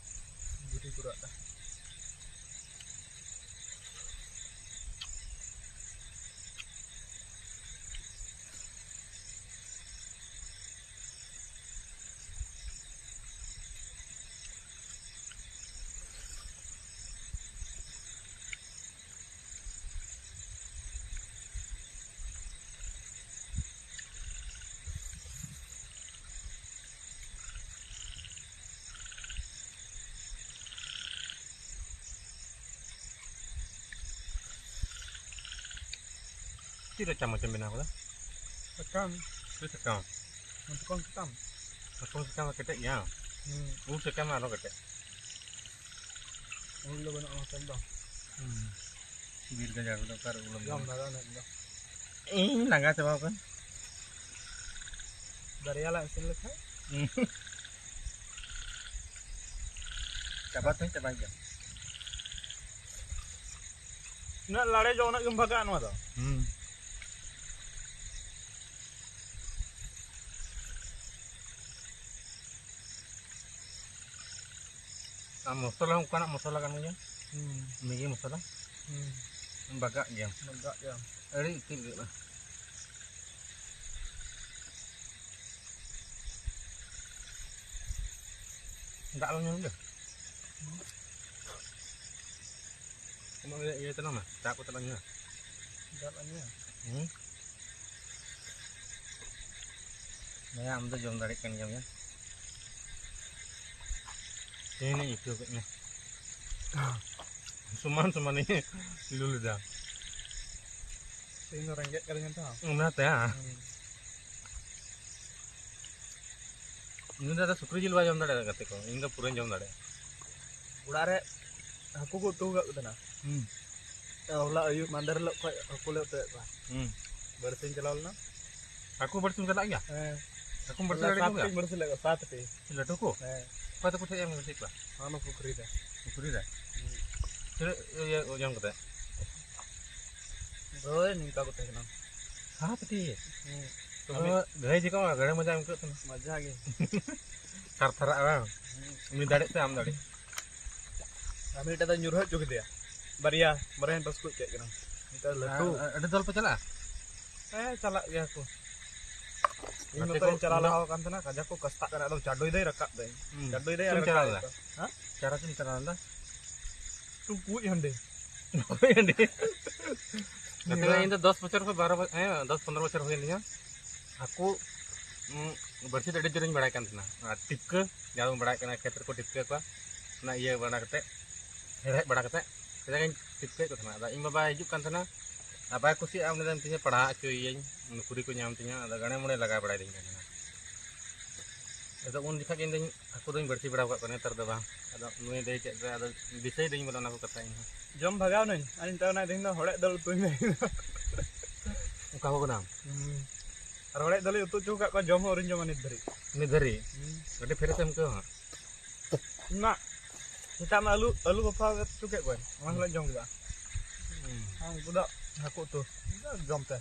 ᱜᱷᱩᱜᱽᱨᱤ ᱠᱚ ᱨᱟᱜ ᱮᱫᱟ᱾ ᱪᱮᱫ ᱨᱮ ᱪᱟᱢᱚᱪ ᱮᱢ ᱵᱮᱱᱟᱣ ᱠᱟᱫᱟ? ᱥᱟᱠᱟᱢ᱾ ᱪᱮᱫ ᱥᱟᱠᱟᱢ? ᱢᱟᱛᱠᱚᱢ ᱥᱟᱠᱟᱢ᱾ ᱢᱟᱛᱠᱚᱢ ᱥᱟᱠᱟᱢ ᱢᱟ ᱠᱮᱴᱮᱡ ᱜᱮᱭᱟ᱾ ᱦᱩᱸ᱾ ᱩᱞ ᱥᱟᱠᱟᱢ ᱢᱟ ᱟᱨᱦᱚᱸ ᱠᱮᱴᱮᱡ᱾ ᱩᱞ ᱫᱚ ᱵᱟᱹᱱᱩᱜᱼᱟ ᱱᱚᱛᱮ ᱫᱚ᱾ ᱦᱩᱸ᱾ ᱵᱤᱨ ᱜᱟᱡᱟᱲ ᱨᱮᱫᱚ ᱚᱠᱟᱨᱮ ᱩᱞ ᱮᱢ ᱡᱚᱢ ᱧᱟᱢᱟ? ᱫᱟᱲᱮᱭᱟᱜᱼᱟ ᱩᱱᱟᱹᱜ ᱫᱚ᱾ ᱤᱧ ᱞᱟᱸᱜᱟ ᱪᱟᱵᱟᱣ ᱠᱟᱱ᱾ ᱵᱟᱨᱭᱟ ᱞᱟᱝ ᱤᱥᱤᱱ ᱞᱮᱠᱷᱟᱡ᱾ ᱦᱩᱸ᱾ ᱪᱟᱵᱟ ᱛᱚᱧ ᱪᱟᱵᱟᱭ ᱜᱮᱭᱟ᱾ ᱩᱱᱟᱹᱜ ᱞᱟᱲᱮ ᱡᱚ ᱩᱱᱟᱹᱜ ᱜᱮᱢ ᱵᱷᱟᱜᱟᱜᱼᱟ ᱱᱚᱣᱟ ᱫᱚ᱾ ᱦᱩᱸ᱾ ᱟᱨ ᱢᱚᱥᱞᱟ ᱦᱚᱸ ᱚᱱᱠᱟᱱᱟᱜ ᱢᱚᱥᱞᱟ ᱠᱟᱱ ᱜᱮᱭᱟ᱾ ᱦᱩᱸ᱾ ᱢᱮᱜᱤ ᱢᱚᱥᱞᱟ᱾ ᱦᱩᱸ᱾ ᱵᱟᱜᱟᱜ ᱜᱮᱭᱟ᱾ ᱵᱟᱜᱟᱜ ᱜᱮᱭᱟ᱾ ᱟᱹᱰᱤ ᱤᱛᱤᱞ ᱜᱮ ᱠᱟᱱᱟ᱾ ᱫᱟᱜ ᱞᱟᱝ ᱧᱩ ᱞᱮᱜᱮ᱾ ᱦᱩᱸ᱾ ᱟᱢᱟᱜ ᱤᱭᱟᱹ ᱛᱟᱞᱟᱝ ᱢᱮ, ᱪᱟ ᱠᱚ ᱛᱟᱞᱟᱝ ᱧᱩᱭᱟ᱾ ᱫᱟᱜ ᱞᱟᱝ ᱧᱩᱭᱟ? ᱦᱩᱸ᱾ ᱵᱚᱭᱦᱟ, ᱟᱢ ᱫᱚ ᱡᱚᱢ ᱫᱟᱲᱮᱭᱟᱜ ᱠᱟᱱ ᱜᱮᱭᱟᱢ ᱭᱟ᱾ ᱛᱮᱦᱮᱧ ᱤᱧ ᱟᱹᱭᱠᱟᱹᱣ ᱠᱮᱫ ᱢᱮ᱾ ᱥᱚᱢᱟᱱ ᱥᱚᱢᱟᱱ ᱤᱧ ᱞᱩ ᱞᱮᱫᱟ᱾ ᱛᱮᱦᱮᱧ ᱫᱚ ᱨᱮᱸᱜᱮᱡ ᱠᱟᱫᱤᱧᱟ ᱛᱚ᱾ ᱚᱱᱟᱛᱮ, ᱦᱟᱸ? ᱦᱩᱸ᱾ ᱩᱱᱤ ᱫᱚ ᱟᱫᱚ ᱥᱩᱠᱨᱤ ᱡᱤᱞ ᱵᱟᱭ ᱡᱚᱢ ᱫᱟᱲᱮᱭᱟᱜᱼᱟ, ᱜᱟᱛᱮ ᱠᱚ᱾ ᱤᱧ ᱫᱚ ᱯᱩᱨᱟᱹᱧ ᱡᱚᱢ ᱫᱟᱲᱮᱭᱟᱜᱼᱟ᱾ ᱚᱲᱟᱜ ᱨᱮ ᱦᱟᱹᱠᱩ ᱠᱚ ᱩᱛᱩ ᱟᱠᱟᱫ ᱠᱚ ᱛᱟᱦᱮᱱᱟ᱾ ᱦᱩᱸ᱾ ᱦᱚᱞᱟ ᱟᱹᱭᱩᱵ ᱢᱟᱦᱫᱮᱨ ᱦᱤᱞᱳᱜ ᱠᱷᱚᱡ ᱦᱟᱹᱠᱩ ᱞᱮ ᱩᱛᱩᱭᱮᱫ ᱠᱚᱣᱟ᱾ ᱦᱩᱸ᱾ ᱵᱟᱹᱲᱥᱤᱧ ᱪᱟᱞᱟᱣ ᱞᱮᱱᱟ᱾ ᱦᱟᱹᱠᱩ ᱵᱟᱹᱲᱥᱤᱢ ᱪᱟᱞᱟᱜ ᱜᱮᱭᱟ? ᱦᱮᱸ᱾ ᱦᱟᱹᱠᱩᱢ ᱵᱟᱹᱲᱥᱤ ᱦᱚᱞᱟ ᱫᱟᱲᱮ ᱥᱟᱛ ᱠᱚᱜᱮᱭᱟ? ᱴᱤᱧ ᱵᱟᱹᱲᱥᱤ ᱞᱮᱫ ᱠᱚᱣᱟ, ᱥᱟᱛ ᱴᱤ᱾ ᱞᱟᱹᱴᱩ ᱠᱚ? ᱦᱮᱸ᱾ ᱚᱠᱟ ᱛᱟᱠᱚ ᱴᱷᱮᱡ ᱮᱢ ᱵᱟᱹᱲᱥᱤ ᱠᱚᱣᱟ? ᱚᱱᱟ ᱯᱩᱠᱷᱨᱤ ᱨᱮ᱾ ᱯᱩᱠᱷᱨᱤ ᱨᱮ? ᱦᱩᱸ᱾ ᱛᱤᱱᱟᱹᱜ ᱤᱭᱟᱹ ᱳᱡᱚᱱ ᱠᱟᱛᱮ? ᱦᱳᱭ, ᱱᱤᱝᱠᱟ ᱠᱚ ᱛᱟᱦᱮᱸ ᱠᱟᱱᱟ᱾ ᱥᱟᱛ ᱴᱤ? ᱦᱩᱸ᱾ ᱛᱚᱵᱮ ᱟᱢᱤᱡ ᱜᱷᱟᱹᱲᱤ ᱡᱚᱠᱷᱚᱱ ᱜᱟᱹᱲᱤ ᱢᱚᱡᱟ ᱟᱹᱭᱠᱟᱹᱜ ᱠᱟᱱᱟ᱾ ᱢᱚᱡᱟ ᱜᱮ᱾ ᱛᱷᱟᱨ ᱛᱷᱟᱨᱟᱜᱼᱟ ᱵᱟᱝ? ᱦᱩᱸ᱾ ᱩᱱᱤ ᱫᱟᱲᱮᱜ ᱛᱮ ᱟᱢ ᱫᱟᱲᱮᱜ᱾ ᱟᱨ ᱢᱤᱫᱴᱮᱡ ᱫᱚ ᱧᱩᱨᱦᱟᱹ ᱦᱚᱪᱚ ᱠᱮᱫᱮᱭᱟ᱾ ᱵᱟᱨᱭᱟ, ᱵᱟᱨᱭᱟᱧ ᱯᱟᱹᱥᱠᱩᱡ ᱠᱮᱫ ᱠᱤᱱᱟ᱾ ᱢᱤᱫᱴᱮᱡ ᱞᱟᱹᱴᱩ᱾ ᱟᱨ, ᱟᱨ ᱟᱹᱰᱤ ᱫᱚᱞ ᱯᱮ ᱪᱟᱞᱟᱜᱼᱟ? ᱦᱮᱸ, ᱪᱟᱞᱟᱜ ᱜᱮᱭᱟ ᱠᱚ᱾ ᱤᱧ ᱜᱟᱛᱮ ᱢᱚᱛᱚ ᱠᱚ ᱤᱧ ᱪᱟᱞᱟᱣ ᱩᱱᱟᱹᱜ ᱞᱟᱦᱟ ᱟᱠᱟᱱ ᱛᱟᱦᱮᱱᱟ, ᱠᱟᱡᱟᱠ ᱠᱚ ᱠᱟᱥᱛᱟᱜ ᱠᱟᱱᱟ, ᱮᱠᱫᱚᱢ ᱪᱟᱰᱚᱭ ᱫᱟᱭ, ᱨᱟᱠᱟᱵ ᱫᱟᱭ᱾ ᱦᱩᱸ᱾ ᱪᱟᱰᱚᱭ ᱫᱟᱭ ᱟᱨ ᱪᱮᱫ ᱮᱢ ᱨᱟᱠᱟᱵ ᱪᱟᱞᱟᱣ ᱫᱟᱭ᱾ ᱞᱮᱱᱟ? ᱦᱮᱸ? ᱪᱟᱨᱟ ᱪᱮᱫ ᱮᱢ ᱪᱟᱞᱟᱣ ᱞᱮᱱᱟ? ᱴᱩᱠᱩᱡ ᱦᱟᱺᱰᱤ᱾ ᱴᱩᱠᱩᱡ ᱦᱟᱺᱰᱤ᱾ ᱜᱟᱛᱮ ᱠᱚ, ᱤᱧ ᱫᱚ ᱫᱚᱥ ᱵᱚᱪᱷᱚᱨ ᱠᱷᱚᱱ ᱵᱟᱨᱚ ᱵᱚ-, ᱦᱮᱸ, ᱫᱚᱥ ᱯᱚᱱᱫᱽᱨᱚ ᱵᱚᱪᱷᱚᱨ ᱦᱩᱭᱮᱱ ᱛᱤᱧᱟ᱾ ᱦᱟᱹᱠᱩ, ᱩᱸ, ᱵᱟᱹᱲᱥᱤ ᱫᱚ ᱟᱹᱰᱤ ᱡᱳᱨᱤᱧ ᱵᱟᱲᱟᱭ ᱠᱟᱱ ᱛᱟᱦᱮᱱᱟ᱾ ᱟᱨ ᱴᱤᱯᱠᱟᱹ, ᱡᱟᱦᱟᱸ ᱵᱚᱱ ᱵᱟᱲᱟᱭ ᱠᱟᱱᱟ, ᱠᱷᱮᱛ ᱨᱮᱠᱚ ᱴᱤᱯᱠᱟᱹ ᱠᱚᱣᱟ, ᱚᱱᱟ ᱤᱭᱟᱹ ᱵᱟᱲᱟ ᱠᱟᱛᱮᱫ, ᱦᱮᱲᱦᱮᱫ ᱵᱟᱲᱟ ᱠᱟᱛᱮᱫ, ᱠᱟᱡᱟᱠ ᱤᱧ ᱴᱤᱯᱠᱟᱹᱭᱮᱫ ᱠᱚ ᱛᱟᱦᱮᱱᱟ᱾ ᱟᱫᱚ ᱤᱧ ᱵᱟᱵᱟᱭ ᱦᱤᱡᱩᱜ ᱠᱟᱱ ᱛᱟᱦᱮᱱᱟ, ᱟᱨ ᱵᱟᱭ ᱠᱩᱥᱤᱭᱟᱜᱼᱟ, ᱩᱱᱤ ᱫᱚ ᱢᱤᱛᱟᱹᱧᱟ, "ᱯᱟᱲᱦᱟᱣ ᱦᱚᱪᱚᱭᱮᱭᱟᱹᱧ, ᱱᱩᱠᱨᱤ ᱠᱚ ᱧᱟᱢ ᱛᱤᱧᱟ", ᱟᱫᱚ ᱜᱟᱲᱮ ᱢᱚᱬᱮ ᱞᱟᱜᱟᱣ ᱵᱟᱲᱟᱭ ᱫᱤᱧ ᱠᱟᱱ ᱛᱟᱦᱮᱱᱟ᱾ ᱟᱫᱚ ᱩᱱ ᱡᱚᱠᱷᱟᱡ ᱜᱮ ᱤᱧ ᱫᱚᱧ ᱦᱟᱹᱠᱩ ᱫᱚᱧ ᱵᱟᱹᱲᱥᱤ ᱵᱟᱲᱟ ᱟᱠᱟᱫ ᱠᱚᱣᱟ, ᱱᱮᱛᱟᱨ ᱫᱚ ᱵᱟᱝ᱾ ᱟᱫᱚ ᱱᱩᱭ ᱫᱟᱹᱭ ᱪᱮᱫ ᱨᱮ ᱟᱫᱚ ᱫᱤᱥᱟᱹᱭ ᱫᱟᱹᱧ ᱵᱚᱞᱮ ᱚᱱᱟ ᱠᱚ ᱠᱟᱛᱷᱟ ᱤᱧ ᱦᱚᱸ᱾ ᱡᱚᱢ ᱵᱷᱟᱜᱟᱣ ᱱᱟᱹᱧ, ᱟᱨ ᱱᱮᱛᱟᱨ ᱚᱱᱟ ᱛᱮᱦᱮᱧ ᱫᱚ ᱦᱚᱲᱮᱡ ᱫᱟᱹᱞ ᱩᱛᱩᱧ ᱢᱮ᱾ ᱚᱠᱟ ᱠᱚ ᱠᱟᱱᱟ? ᱦᱩᱸ᱾ ᱟᱨ ᱦᱚᱲᱮᱡ ᱫᱟᱹᱞ ᱩᱛᱩ ᱦᱚᱪᱚ ᱟᱠᱟᱫ ᱠᱚᱣᱟ, ᱡᱚᱢ ᱦᱚᱸ ᱟᱹᱣᱨᱤᱧ ᱡᱚᱢᱟ ᱱᱤᱛ ᱫᱷᱟᱹᱨᱤᱡ᱾ ᱱᱤᱛ ᱫᱷᱟᱹᱨᱤᱡ? ᱦᱩᱸ᱾ ᱟᱹᱰᱤ ᱯᱷᱨᱮᱥ ᱮᱢ ᱟᱹᱭᱠᱟᱹᱣᱟ ᱦᱟᱸᱜ᱾ ᱤᱧ ᱢᱟ ᱥᱮᱛᱟᱜ ᱢᱟ ᱟᱹᱞᱩ, ᱟᱹᱞᱩ ᱵᱟᱯᱷᱟᱣ ᱠᱟᱛᱮ ᱩᱛᱩ ᱠᱮᱫ ᱠᱚᱣᱟᱧ, ᱚᱱᱟ ᱦᱚᱸᱞᱮ ᱡᱚᱢ ᱠᱮᱫᱟ᱾ ᱦᱩᱸ᱾ ᱟᱨ ᱩᱱᱠᱩ ᱫᱚ ᱦᱟᱹᱠᱩ ᱩᱛᱩ, ᱡᱚᱢ ᱛᱮ᱾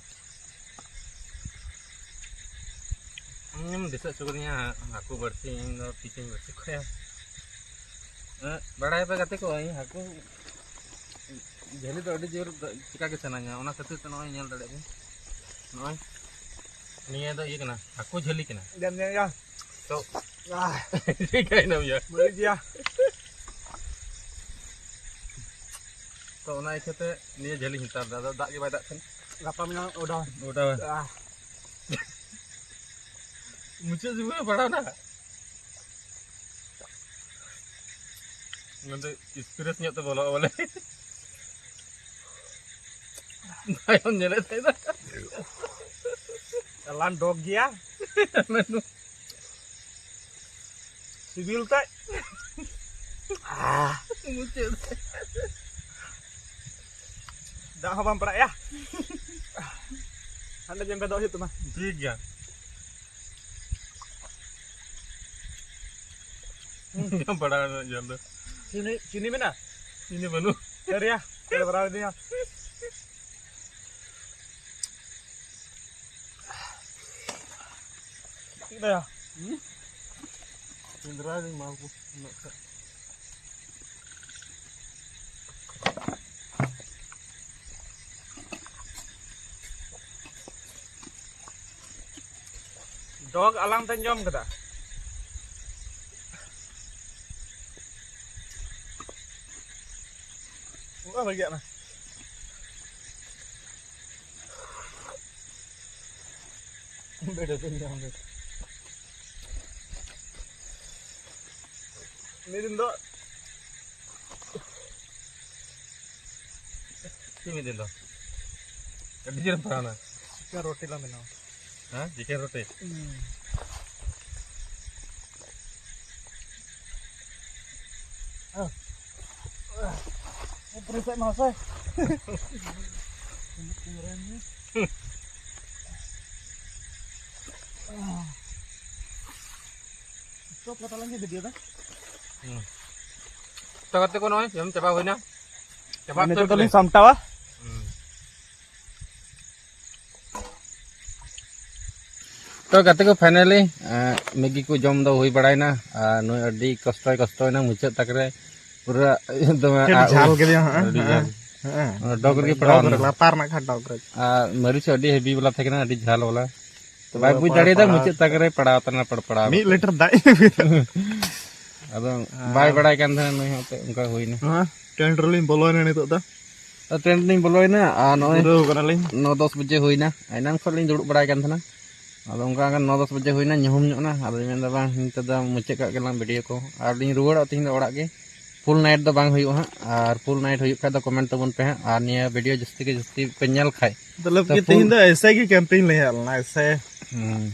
ᱤᱧᱮᱢ ᱫᱤᱥᱟᱹ ᱦᱚᱪᱚ ᱠᱟᱫᱤᱧᱟ ᱦᱟᱹᱠᱩ ᱵᱟᱹᱲᱥᱤ, ᱤᱧ ᱫᱚ ᱛᱤ ᱛᱤᱧ ᱵᱟᱹᱲᱥᱤ ᱠᱚᱣᱟ᱾ ᱮᱸ, ᱵᱟᱲᱟᱭ ᱯᱮ ᱜᱟᱛᱮ ᱠᱚ, ᱤᱧ ᱦᱟᱹᱠᱩ ᱡᱷᱟᱹᱞᱤ ᱫᱚ ᱟᱹᱰᱤ ᱡᱳᱨ ᱫᱚ ᱪᱮᱠᱟ ᱜᱮ ᱥᱟᱱᱟᱧᱟ, ᱚᱱᱟ ᱠᱷᱟᱹᱛᱤᱨ ᱛᱮ ᱱᱚᱜᱼᱚᱭ ᱧᱮᱞ ᱫᱟᱲᱮᱭᱟᱜ ᱵᱤᱱ, ᱱᱚᱜᱼᱚᱭ ᱱᱤᱭᱟᱹ ᱫᱚ ᱤᱭᱟᱹ ᱠᱟᱱᱟ, ᱦᱟᱹᱠᱩ ᱡᱷᱟᱹᱞᱤ ᱠᱟᱱᱟ᱾ ᱡᱟᱢ ᱧᱟᱢ ᱭᱟ᱾ ᱛᱚ, ᱟᱦ, ᱪᱤᱠᱟᱹᱭᱮᱱᱟᱢ ᱭᱟ? ᱵᱟᱹᱲᱤᱡ ᱜᱮᱭᱟ᱾ ᱛᱚ, ᱚᱱᱟ ᱤᱠᱷᱟᱹᱛᱮ ᱱᱤᱭᱟᱹ ᱡᱷᱟᱹᱞᱤᱧ ᱦᱟᱛᱟᱣ ᱞᱮᱫᱟ, ᱟᱫᱚ ᱫᱟᱜ ᱜᱮ ᱵᱟᱭ ᱫᱟᱜ ᱠᱷᱟᱱ᱾ ᱜᱟᱯᱟ ᱢᱮᱭᱟᱝ ᱚᱰᱟᱣ᱾ ᱚᱰᱟᱣ᱾ ᱟᱦ᱾ ᱢᱩᱪᱟᱹᱫ ᱥᱚᱢᱚᱭ ᱯᱟᱲᱟᱣ ᱱᱟ᱾ ᱱᱚᱰᱮ ᱮᱠᱥᱯᱨᱮᱥ ᱧᱚᱜ ᱛᱮ ᱵᱚᱞᱚᱜᱼᱟ ᱵᱚᱞᱮ᱾ ᱛᱟᱭᱚᱢ ᱧᱮᱞᱮᱫ ᱛᱟᱦᱮᱸ ᱫᱚ᱾ ᱪᱟᱞᱟᱱ ᱰᱚᱜᱽ ᱜᱮᱭᱟ᱾ ᱥᱤᱵᱤᱞ ᱛᱮ᱾ ᱢᱩᱪᱟᱹᱫ᱾ ᱫᱟᱜ ᱦᱚᱸ ᱵᱟᱢ ᱯᱟᱲᱟᱜ ᱭᱟ᱾ ᱦᱟᱸᱰᱮ ᱡᱮᱢ ᱵᱮᱫᱚᱜ ᱦᱩᱭᱩᱜ ᱛᱟᱢᱟ᱾ ᱴᱷᱤᱠ ᱜᱮᱭᱟ᱾ ᱡᱚᱢ ᱵᱟᱲᱟ ᱨᱮᱱᱟᱜ ᱡᱚᱢ ᱫᱚ᱾ ᱪᱤᱱᱤ, ᱪᱤᱱᱤ ᱢᱮᱱᱟᱜᱼᱟ? ᱪᱤᱱᱤ ᱵᱟᱹᱱᱩᱜ᱾ ᱥᱟᱹᱨᱤᱭᱟ? ᱠᱚᱭ ᱵᱷᱚᱨᱟᱣ ᱤᱫᱤᱧᱟ᱾ ᱪᱮᱫ ᱫᱟᱭᱟ? ᱦᱩᱸ? ᱥᱮᱸᱫᱽᱨᱟ ᱨᱤᱧ ᱮᱢᱟ ᱠᱚ ᱩᱱᱟᱹᱜ ᱠᱷᱟᱡ᱾ ᱰᱚᱜᱽ ᱟᱞᱟᱝ ᱛᱮᱧ ᱡᱚᱢ ᱠᱮᱫᱟ᱾ ᱚᱱᱠᱟ ᱵᱷᱟᱜᱤᱭᱟᱜ ᱢᱮ᱾ ᱵᱮᱰᱮ ᱛᱮᱧ ᱡᱚᱢ ᱠᱮᱫᱟ᱾ ᱢᱤᱫ ᱫᱤᱱ ᱫᱚ ᱪᱮᱫ ᱢᱤᱫ ᱫᱤᱱ ᱫᱚ? ᱟᱹᱰᱤ ᱡᱳᱨᱮᱢ ᱯᱟᱲᱟᱣᱱᱟ᱾ ᱪᱤᱠᱟᱹ ᱨᱚᱴᱮ ᱞᱟᱝ ᱵᱮᱱᱟᱣᱟ? ᱦᱮᱸ, ᱪᱤᱠᱮᱱ ᱨᱚᱴᱮ᱾ ᱦᱩᱸ᱾ ᱦᱮᱸ᱾ ᱩᱯᱨᱮ ᱥᱮᱫ ᱢᱟ ᱥᱮ᱾ ᱪᱚᱯ ᱠᱟᱛᱟ ᱞᱟᱝ ᱵᱷᱤᱰᱤᱭᱳ ᱫᱟ᱾ ᱦᱩᱸ᱾ ᱛᱚ ᱜᱟᱛᱮ ᱠᱚ, ᱱᱚᱜᱼᱚᱭ ᱡᱚᱢ ᱪᱟᱵᱟ ᱦᱩᱭᱱᱟ᱾ ᱪᱟᱵᱟ ᱱᱤᱛᱚᱜ ᱩᱛᱟᱹᱨ ᱫᱚᱞᱤᱧ ᱠᱮᱫᱟᱞᱮ᱾ ᱥᱟᱢᱴᱟᱣᱟ᱾ ᱦᱩᱸ᱾ ᱛᱚ ᱜᱟᱛᱮ ᱠᱚ, finally, ᱮᱸ, ᱢᱮᱜᱤ ᱠᱚ ᱡᱚᱢ ᱫᱚ ᱦᱩᱭ ᱵᱟᱲᱟᱭᱱᱟ᱾ ᱟᱨ ᱱᱩᱭ ᱟᱹᱰᱤ ᱠᱚᱥᱴᱚᱭ ᱠᱚᱥᱴᱚᱭᱱᱟ ᱢᱩᱪᱟᱹᱫ ᱛᱟᱠ ᱨᱮ, ᱯᱩᱨᱟᱹ ᱫᱚᱢᱮ ᱟᱹᱰᱤ ᱟᱜ ᱡᱷᱟᱞ ᱩ-, ᱜᱮ ᱦᱟᱸᱜ, ᱟᱹᱰᱤ ᱦᱮᱸ, ᱡᱷᱟᱞ᱾ ᱦᱮᱸ᱾ ᱚᱱᱟ ᱰᱚᱜᱽ ᱨᱮᱜᱮ ᱰᱚᱜᱽ ᱯᱟᱲᱟᱣᱱᱟ᱾ ᱨᱮ, ᱞᱟᱛᱟᱨ ᱨᱮᱱᱟᱜ ᱠᱷᱟᱱ ᱰᱚᱜᱽ ᱨᱮ᱾ ᱟᱨ ᱢᱟᱹᱨᱤᱪ ᱦᱚᱸ ᱟᱹᱰᱤ heavy ᱵᱟᱞᱟ ᱛᱟᱦᱮᱸ ᱠᱟᱱᱟ, ᱟᱹᱰᱤ ᱡᱷᱟᱞ ᱵᱟᱞᱟ᱾ ᱛᱚ ᱯᱩᱨᱟᱹ ᱵᱟᱭ ᱵᱩᱡᱽ ᱯᱟᱲᱟᱣ ᱫᱟᱲᱮᱭᱟᱫᱟ, ᱯᱟᱲᱟᱣ ᱢᱩᱪᱟᱹᱫ ᱛᱟᱠ ᱨᱮ ᱯᱟᱲᱟᱣ ᱛᱟᱱᱟ, ᱯᱟᱲ-, ᱯᱟᱲᱟᱣ ᱢᱤᱫ ᱠᱟᱛᱮ᱾ ᱞᱤᱴᱟᱨ ᱫᱟᱜ ᱤᱧ ᱟᱹᱜᱩᱭᱮᱫᱟ᱾ ᱟᱫᱚ ᱵᱟᱭ ᱟᱨ ᱵᱟᱲᱟᱭ ᱠᱟᱱ ᱛᱟᱦᱮᱱᱟ ᱱᱩᱭ ᱦᱚᱸ, ᱮᱱᱛᱮᱫ ᱚᱱᱠᱟ ᱦᱩᱭᱱᱟ᱾ ᱱᱚᱣᱟ ᱴᱮᱱᱴ ᱨᱮᱞᱤᱧ ᱵᱚᱞᱚᱭᱮᱱᱟ ᱱᱤᱛᱚᱜ ᱫᱚ᱾ ᱟᱨ ᱴᱮᱱᱴ ᱞᱤᱧ ᱵᱚᱞᱚᱭᱮᱱᱟ, ᱟᱨ ᱱᱚᱜᱼᱚᱭ ᱯᱩᱨᱟᱹᱣ ᱠᱟᱱᱟᱞᱤᱧ᱾ ᱱᱚ ᱫᱚᱥ ᱵᱟᱡᱮ ᱦᱩᱭᱱᱟ, ᱮᱱᱟᱝ ᱠᱷᱚᱱ ᱞᱤᱧ ᱫᱩᱲᱩᱵ ᱵᱟᱲᱟᱭ ᱠᱟᱱ ᱛᱟᱦᱮᱱᱟ᱾ ᱟᱫᱚ ᱚᱱᱠᱟ ᱜᱮ ᱱᱚ ᱫᱚᱥ ᱵᱟᱡᱮ ᱦᱩᱭᱱᱟ, ᱧᱩᱦᱩᱢ ᱧᱚᱜ ᱮᱱᱟ᱾ ᱟᱫᱚᱧ ᱢᱮᱱᱫᱟ, "ᱵᱟᱝ, ᱱᱤᱛᱚᱜ ᱫᱚ ᱢᱩᱪᱟᱹᱫ ᱠᱟᱜ ᱜᱮᱞᱟᱝ ᱵᱷᱤᱰᱤᱭᱳ ᱠᱚ", ᱟᱨ ᱞᱤᱧ ᱨᱩᱣᱟᱹᱲᱚᱜᱼᱟ ᱛᱮᱦᱮᱧ ᱫᱚ ᱚᱲᱟᱜ ᱜᱮ᱾ Full night ᱫᱚ ᱵᱟᱝ ᱦᱩᱭᱩᱜᱼᱟ ᱦᱟᱸᱜ, ᱟᱨ full night ᱦᱩᱭᱩᱜ ᱠᱷᱟᱡ ᱫᱚ comment ᱛᱟᱵᱚᱱ ᱯᱮ ᱦᱟᱸᱜ, ᱟᱨ ᱱᱤᱭᱟᱹ ᱵᱷᱤᱰᱤᱭᱳ ᱡᱟᱹᱥᱛᱤ ᱜᱮ ᱡᱟᱹᱥᱛᱤ ᱯᱮ ᱧᱮᱞ ᱠᱷᱟᱡ᱾ ᱢᱚᱛᱞᱚᱵ ᱛᱚ ᱠᱤ full ᱛᱮᱦᱮᱧ ᱫᱚ ᱮᱥᱮ ᱜᱮ ᱠᱮᱢᱯᱤᱝ ᱞᱮ ᱦᱮᱡ ᱞᱮᱱᱟ, ᱮᱥᱮ᱾ ᱦᱩᱸ᱾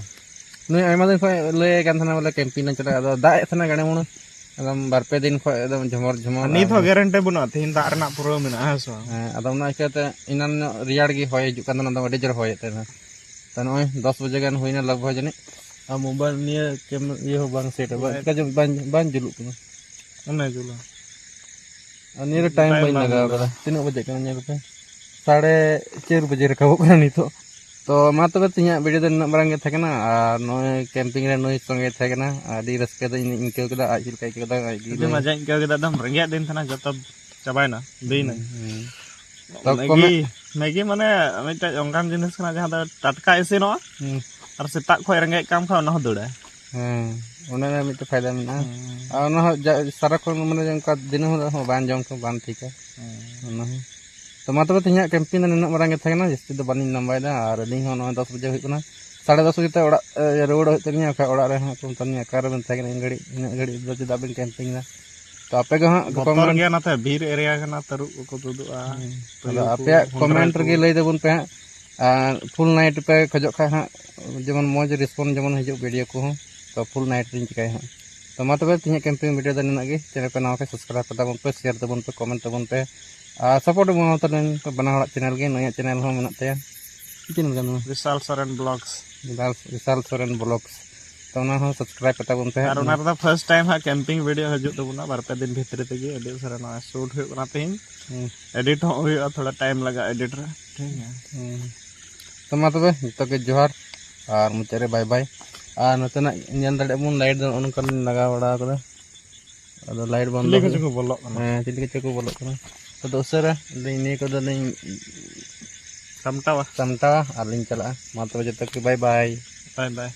ᱱᱩᱭ ᱟᱭᱢᱟ ᱫᱤᱱ ᱠᱷᱚᱡ ᱞᱟᱹᱭ ᱠᱟᱱ ᱛᱟᱦᱮᱱᱟ ᱵᱚᱞᱮ ᱠᱮᱢᱯᱤᱝ ᱞᱮ ᱪᱟᱞᱟᱜᱼᱟ, ᱟᱫᱚ ᱫᱟᱜ ᱮᱫ ᱛᱟᱦᱮᱱᱟ ᱜᱟᱲᱮ ᱢᱩᱲᱮ, ᱮᱠᱫᱚᱢ ᱵᱟᱨ ᱯᱮ ᱫᱤᱱ ᱠᱷᱚᱡ ᱮᱠᱫᱚᱢ ᱡᱷᱚᱢᱚᱨ ᱡᱷᱚᱢᱚᱨ᱾ ᱟᱨ ᱱᱤᱛ ᱦᱚᱸ ᱟᱨ guarantee ᱵᱟᱹᱱᱩᱜᱼᱟ ᱛᱮᱦᱮᱧ ᱫᱟᱜ ᱨᱮᱱᱟᱜ ᱯᱩᱨᱟᱹᱣ ᱢᱮᱱᱟᱜᱼᱟ, ᱦᱮᱸ ᱥᱮ ᱵᱟᱝ? ᱦᱮᱸ, ᱟᱫᱚ ᱚᱱᱟ ᱤᱭᱠᱟᱹᱛᱮ ᱮᱱᱟᱱ ᱧᱚᱜ ᱨᱮᱭᱟᱲ ᱜᱮ ᱦᱚᱭ ᱦᱤᱡᱩᱜ ᱠᱟᱱ ᱛᱟᱦᱮᱱᱟ, ᱮᱠᱫᱚᱢ ᱟᱹᱰᱤ ᱡᱳᱨ ᱦᱚᱭᱮᱫ ᱛᱟᱦᱮᱱᱟ᱾ ᱛᱚ ᱱᱚᱜᱼᱚᱭ ᱫᱚᱥ ᱵᱟᱡᱮ ᱜᱟᱱ ᱦᱩᱭᱱᱟ ᱞᱟᱜᱽ ᱵᱷᱟᱜᱽ ᱡᱟᱹᱱᱤᱡ, ᱟᱨ ᱢᱳᱵᱟᱭᱤᱞ ᱱᱤᱭᱟᱹ ᱠᱮᱢ-, ᱤᱭᱟᱹ ᱦᱚᱸ ᱵᱟᱝ ᱥᱮᱴ, ᱵᱟᱝ, ᱪᱤᱠᱟ ᱪᱚ ᱵᱟᱝ, ᱵᱟᱝ ᱡᱩᱞᱩᱜ ᱠᱟᱱᱟ᱾ ᱚᱱᱮ ᱡᱩᱞᱟ᱾ ᱟᱨ ᱱᱤᱭᱟᱹ ᱨᱮ time ᱴᱟᱭᱤᱢ ᱵᱟᱹᱧ ᱵᱟᱝ ᱞᱟᱜᱟᱣ ᱦᱩᱭᱩᱜᱼᱟ᱾ ᱠᱟᱫᱟ᱾ ᱛᱤᱱᱟᱹᱜ ᱵᱟᱡᱮ ᱠᱟᱱᱟ ᱧᱮᱞ ᱯᱮ᱾ ᱥᱟᱲᱮ ᱪᱟᱨ ᱵᱟᱡᱮ ᱨᱟᱠᱟᱵᱚᱜ ᱠᱟᱱᱟ ᱱᱤᱛᱚᱜ᱾ ᱛᱚ ᱢᱟ ᱛᱚᱵᱮ, ᱛᱮᱦᱮᱧᱟᱜ ᱵᱷᱤᱰᱤᱭᱳ ᱫᱚ ᱱᱤᱱᱟᱹᱜ ᱢᱟᱨᱟᱝ ᱜᱮ ᱛᱟᱦᱮᱸ ᱠᱟᱱᱟ᱾ ᱟᱨ ᱱᱚᱜᱼᱚᱭ ᱠᱮᱢᱯᱤᱝ ᱨᱮ ᱱᱩᱭ ᱥᱚᱸᱜᱮ ᱛᱟᱦᱮᱸ ᱠᱟᱱᱟ, ᱟᱹᱰᱤ ᱨᱟᱹᱥᱠᱟᱹ ᱫᱚᱧ ᱟᱹᱭᱠᱟᱹᱣ ᱠᱮᱫᱟ᱾ ᱟᱡ ᱪᱮᱫ ᱞᱮᱠᱟᱭ ᱟᱹᱭᱠᱟᱹᱣ ᱠᱮᱫᱟ, ᱟᱡ ᱜᱮ ᱟᱹᱰᱤ ᱞᱟᱹᱭ᱾ ᱢᱚᱡᱟᱧ ᱟᱹᱭᱠᱟᱹᱣ ᱠᱮᱫᱟ, ᱮᱠᱫᱚᱢ ᱨᱮᱸᱜᱮᱡ ᱫᱤᱱ ᱛᱟᱦᱮᱱᱟ, ᱡᱚᱛᱚ ᱪᱟᱵᱟᱭᱮᱱᱟ, ᱵᱤᱭᱮᱱᱟ᱾ ᱦᱩᱸ, ᱦᱩᱸ᱾ ᱛᱚ ᱢᱮᱜᱤ, ᱠᱚᱢᱮ- ᱢᱮᱜᱤ ᱢᱟᱱᱮ ᱢᱤᱫᱴᱮᱡ ᱚᱱᱠᱟᱱ ᱡᱤᱱᱤᱥ ᱠᱟᱱᱟ ᱡᱟᱦᱟᱸ ᱫᱚ ᱴᱟᱴᱠᱟ ᱤᱥᱤᱱᱚᱜᱼᱟ, ᱦᱩᱸ᱾ ᱟᱨ ᱥᱮᱛᱟᱜ ᱠᱷᱚᱡ ᱨᱮᱸᱜᱮᱡ ᱠᱟᱢ ᱠᱷᱟᱱ ᱚᱱᱟ ᱦᱚᱸ ᱫᱟᱹᱲᱟ᱾ ᱦᱮᱸ, ᱚᱱᱟ ᱨᱮᱱᱟᱜ ᱢᱤᱫᱴᱮᱡ ᱯᱷᱟᱭᱫᱟ ᱢᱮᱱᱟᱜᱼᱟ᱾ ᱦᱩᱸ᱾ ᱟᱨ ᱚᱱᱟ ᱦᱚᱸ ᱡᱟ-, ᱥᱟᱨᱟᱠᱷᱚᱱ ᱢᱟᱱᱮ ᱚᱱᱠᱟ ᱫᱤᱱᱟᱹᱢ ᱦᱤᱞᱳᱜ ᱦᱚᱸ ᱵᱟᱝ ᱡᱚᱢ ᱠᱚ ᱵᱟᱝ ᱴᱷᱤᱠᱟ᱾ ᱦᱩᱸ᱾ ᱚᱱᱟ ᱦᱚᱸ᱾ ᱛᱚ ᱢᱟ ᱛᱚᱵᱮ, ᱛᱮᱦᱮᱧᱟᱜ ᱠᱮᱢᱯᱤᱝ ᱫᱚ ᱱᱤᱱᱟᱹᱜ ᱢᱟᱨᱟᱝ ᱜᱮ ᱛᱟᱦᱮᱸ ᱠᱟᱱᱟ, ᱡᱟᱹᱥᱛᱤ ᱫᱚ ᱵᱟᱹᱞᱤᱧ ᱞᱟᱢᱵᱟᱭᱮᱫᱟ᱾ ᱟᱨ ᱟᱹᱞᱤᱧ ᱦᱚᱸ ᱱᱚᱜᱼᱚᱭ ᱫᱚᱥ ᱵᱟᱡᱮ ᱦᱩᱭᱩᱜ ᱠᱟᱱᱟ, ᱥᱟᱲᱮ ᱫᱚᱥ ᱵᱟᱡᱮ ᱛᱮ ᱚᱲᱟᱜ, ᱮ, ᱨᱩᱣᱟᱹᱲ ᱦᱩᱭᱩᱜ ᱛᱟᱹᱞᱤᱧᱟ, ᱵᱟᱠᱷᱟᱡ ᱚᱲᱟᱜ ᱨᱮ ᱦᱟᱸᱜ ᱠᱚ ᱢᱮᱛᱟᱞᱤᱧᱟ, "ᱚᱠᱟᱨᱮᱵᱮᱱ ᱛᱟᱦᱮᱸ ᱠᱟᱱᱟ ᱤᱱ ᱜᱷᱟᱹᱲᱤᱡ, ᱤᱱᱟᱹᱜ ᱜᱷᱟᱹᱲᱤᱡ ᱫᱚ ᱪᱮᱫᱟᱜ ᱵᱮᱱ ᱠᱮᱢᱯᱤᱝ ᱮᱫᱟ?" ᱛᱚ ᱟᱯᱮ ᱜᱮ ᱦᱟᱸᱜ ᱵᱚᱛᱚᱨ ᱠᱚᱢᱮᱱᱴ ᱜᱮᱭᱟ ᱱᱟᱛᱮ, ᱵᱤᱨ ᱮᱨᱤᱭᱟ ᱠᱟᱱᱟ, ᱛᱟᱹᱨᱩᱵ ᱠᱚᱠᱚ ᱛᱩᱫᱩᱜᱼᱟ᱾ ᱦᱮᱸ᱾ ᱛᱩᱭᱩ ᱟᱫᱚ ᱠᱚ, ᱟᱯᱮᱭᱟᱜ ᱦᱚᱱᱰᱨᱟ ᱠᱚᱢᱮᱱᱴ ᱠᱚ᱾ ᱨᱮᱜᱮ ᱞᱟᱹᱭ ᱛᱟᱵᱚᱱ ᱯᱮ ᱦᱟᱸᱜ, ᱟᱨ ᱯᱷᱩᱞ ᱱᱟᱭᱤᱴ ᱯᱮ ᱠᱷᱚᱡᱚᱜ ᱠᱷᱟᱡ ᱦᱟᱸᱜ, ᱡᱮᱢᱚᱱ ᱢᱚᱡᱽ ᱨᱮᱥᱯᱚᱱ ᱡᱮᱢᱚᱱ ᱦᱤᱡᱩᱜ ᱵᱷᱤᱰᱤᱭᱳ ᱠᱚᱦᱚᱸ, ᱛᱚ ᱯᱷᱩᱞ ᱱᱟᱭᱤᱴ ᱨᱤᱧ ᱪᱤᱠᱟᱹᱭᱟ ᱦᱟᱸᱜ᱾ ᱛᱚ ᱢᱟ ᱛᱚᱵᱮ ᱛᱮᱦᱮᱧᱟᱜ ᱠᱮᱢᱯᱤᱝ ᱵᱷᱤᱰᱤᱭᱳ ᱫᱚ ᱱᱤᱱᱟᱹᱜ ᱜᱮ᱾ ᱪᱮᱱᱮᱞ ᱯᱮ ᱱᱟᱣᱟ ᱠᱷᱟᱡ ᱥᱟᱵᱥᱠᱨᱟᱭᱤᱵ ᱠᱟᱛᱟ ᱵᱚᱱ ᱯᱮ, ᱥᱮᱭᱟᱨ ᱛᱟᱵᱚᱱ ᱯᱮ, ᱠᱚᱢᱮᱱᱴ ᱛᱟᱵᱚᱱ ᱯᱮ, ᱟᱨ ᱥᱟᱯᱳᱨᱴ ᱮᱢᱟ ᱛᱟᱵᱚᱱ ᱯᱮ ᱵᱟᱱᱟ ᱦᱚᱲᱟᱜ ᱪᱮᱱᱮᱞ ᱜᱮ᱾ ᱱᱩᱭᱟᱜ ᱪᱮᱱᱮᱞ ᱦᱚᱸ ᱢᱮᱱᱟᱜ ᱛᱟᱭᱟ, ᱪᱮᱫ ᱪᱮᱱᱮᱞ ᱠᱟᱱ ᱛᱟᱢᱟ? ᱵᱤᱥᱟᱞ ᱥᱚᱨᱮᱱ ᱵᱞᱚᱜᱥ᱾ ᱵᱤᱥᱟᱞ, ᱵᱤᱥᱟᱞ ᱥᱚᱨᱮᱱ ᱵᱞᱚᱜᱥ᱾ ᱛᱚ ᱚᱱᱟ ᱦᱚᱸ ᱥᱟᱵᱥᱠᱨᱟᱭᱤᱵ ᱠᱟᱛᱟ ᱵᱚᱱ ᱯᱮ ᱦᱟᱸᱜ᱾ ᱟᱨ ᱚᱱᱟ ᱨᱮᱫᱚ ᱯᱷᱟᱨᱥᱴ ᱴᱟᱭᱤᱢ ᱦᱟᱸᱜ ᱠᱮᱢᱯᱤᱝ ᱵᱷᱤᱰᱤᱭᱳ ᱦᱤᱡᱩᱜ ᱛᱟᱵᱚᱱᱟ ᱵᱟᱨ ᱯᱮ ᱫᱤᱱ ᱵᱷᱤᱛᱨᱤ ᱛᱮᱜᱮ᱾ ᱟᱹᱰᱤ ᱩᱥᱟᱹᱨᱟ ᱱᱚᱣᱟ ᱥᱩᱴ ᱦᱩᱭᱩᱜ ᱠᱟᱱᱟ ᱛᱮᱦᱮᱧ᱾ ᱦᱩᱸ᱾ ᱮᱰᱤᱴ ᱦᱚᱸ ᱦᱩᱭᱩᱜᱼᱟ, ᱛᱷᱚᱲᱟ ᱴᱟᱭᱤᱢ ᱞᱟᱜᱟᱜᱼᱟ ᱮᱰᱤᱴ ᱨᱮ, ᱴᱷᱤᱠ ᱜᱮᱭᱟ᱾ ᱦᱩᱸ᱾ ᱛᱚ ᱢᱟ ᱛᱚᱵᱮ ᱡᱚᱛᱚ ᱜᱮ ᱡᱚᱦᱟᱨ, ᱟᱨ ᱢᱩᱪᱟᱹᱫ ᱨᱮ ᱵᱟᱭ ᱵᱟᱭ᱾ ᱟᱨ ᱱᱚᱛᱮᱱᱟᱜ ᱧᱮᱞ ᱫᱟᱲᱮᱭᱟᱜ ᱵᱚᱱ, ᱞᱟᱭᱤᱴ ᱫᱚ ᱱᱚᱜᱼᱚ ᱱᱚᱝᱠᱟ ᱞᱤᱧ ᱞᱟᱜᱟᱣ ᱵᱟᱲᱟ ᱠᱟᱫᱟ᱾ ᱟᱫᱚ ᱞᱟᱭᱤᱴ ᱵᱚᱱᱫᱚ ᱪᱤᱞᱤ ᱠᱚᱪᱚ ᱦᱩᱭᱩᱜ-ᱟ᱾ ᱠᱚ ᱵᱚᱞᱚᱜ ᱠᱟᱱᱟ᱾ ᱦᱮᱸ, ᱪᱤᱞᱤ ᱠᱚᱪᱚ ᱠᱚ ᱵᱚᱞᱚᱜ ᱠᱟᱱᱟ᱾ ᱟᱫᱚ ᱩᱥᱟᱹᱨᱟ ᱞᱤᱧ ᱱᱤᱭᱟᱹ ᱠᱚᱫᱚ ᱞᱤᱧ ᱥᱟᱢᱴᱟᱣᱟ᱾ ᱥᱟᱢᱴᱟᱣᱟ ᱟᱨ ᱞᱤᱧ ᱪᱟᱞᱟᱜᱼᱟ᱾ ᱢᱟ ᱛᱚᱵᱮ ᱡᱚᱛᱚ ᱠᱚ ᱵᱟᱭ ᱵᱟᱭ᱾ ᱵᱟᱭ ᱵᱟᱭ᱾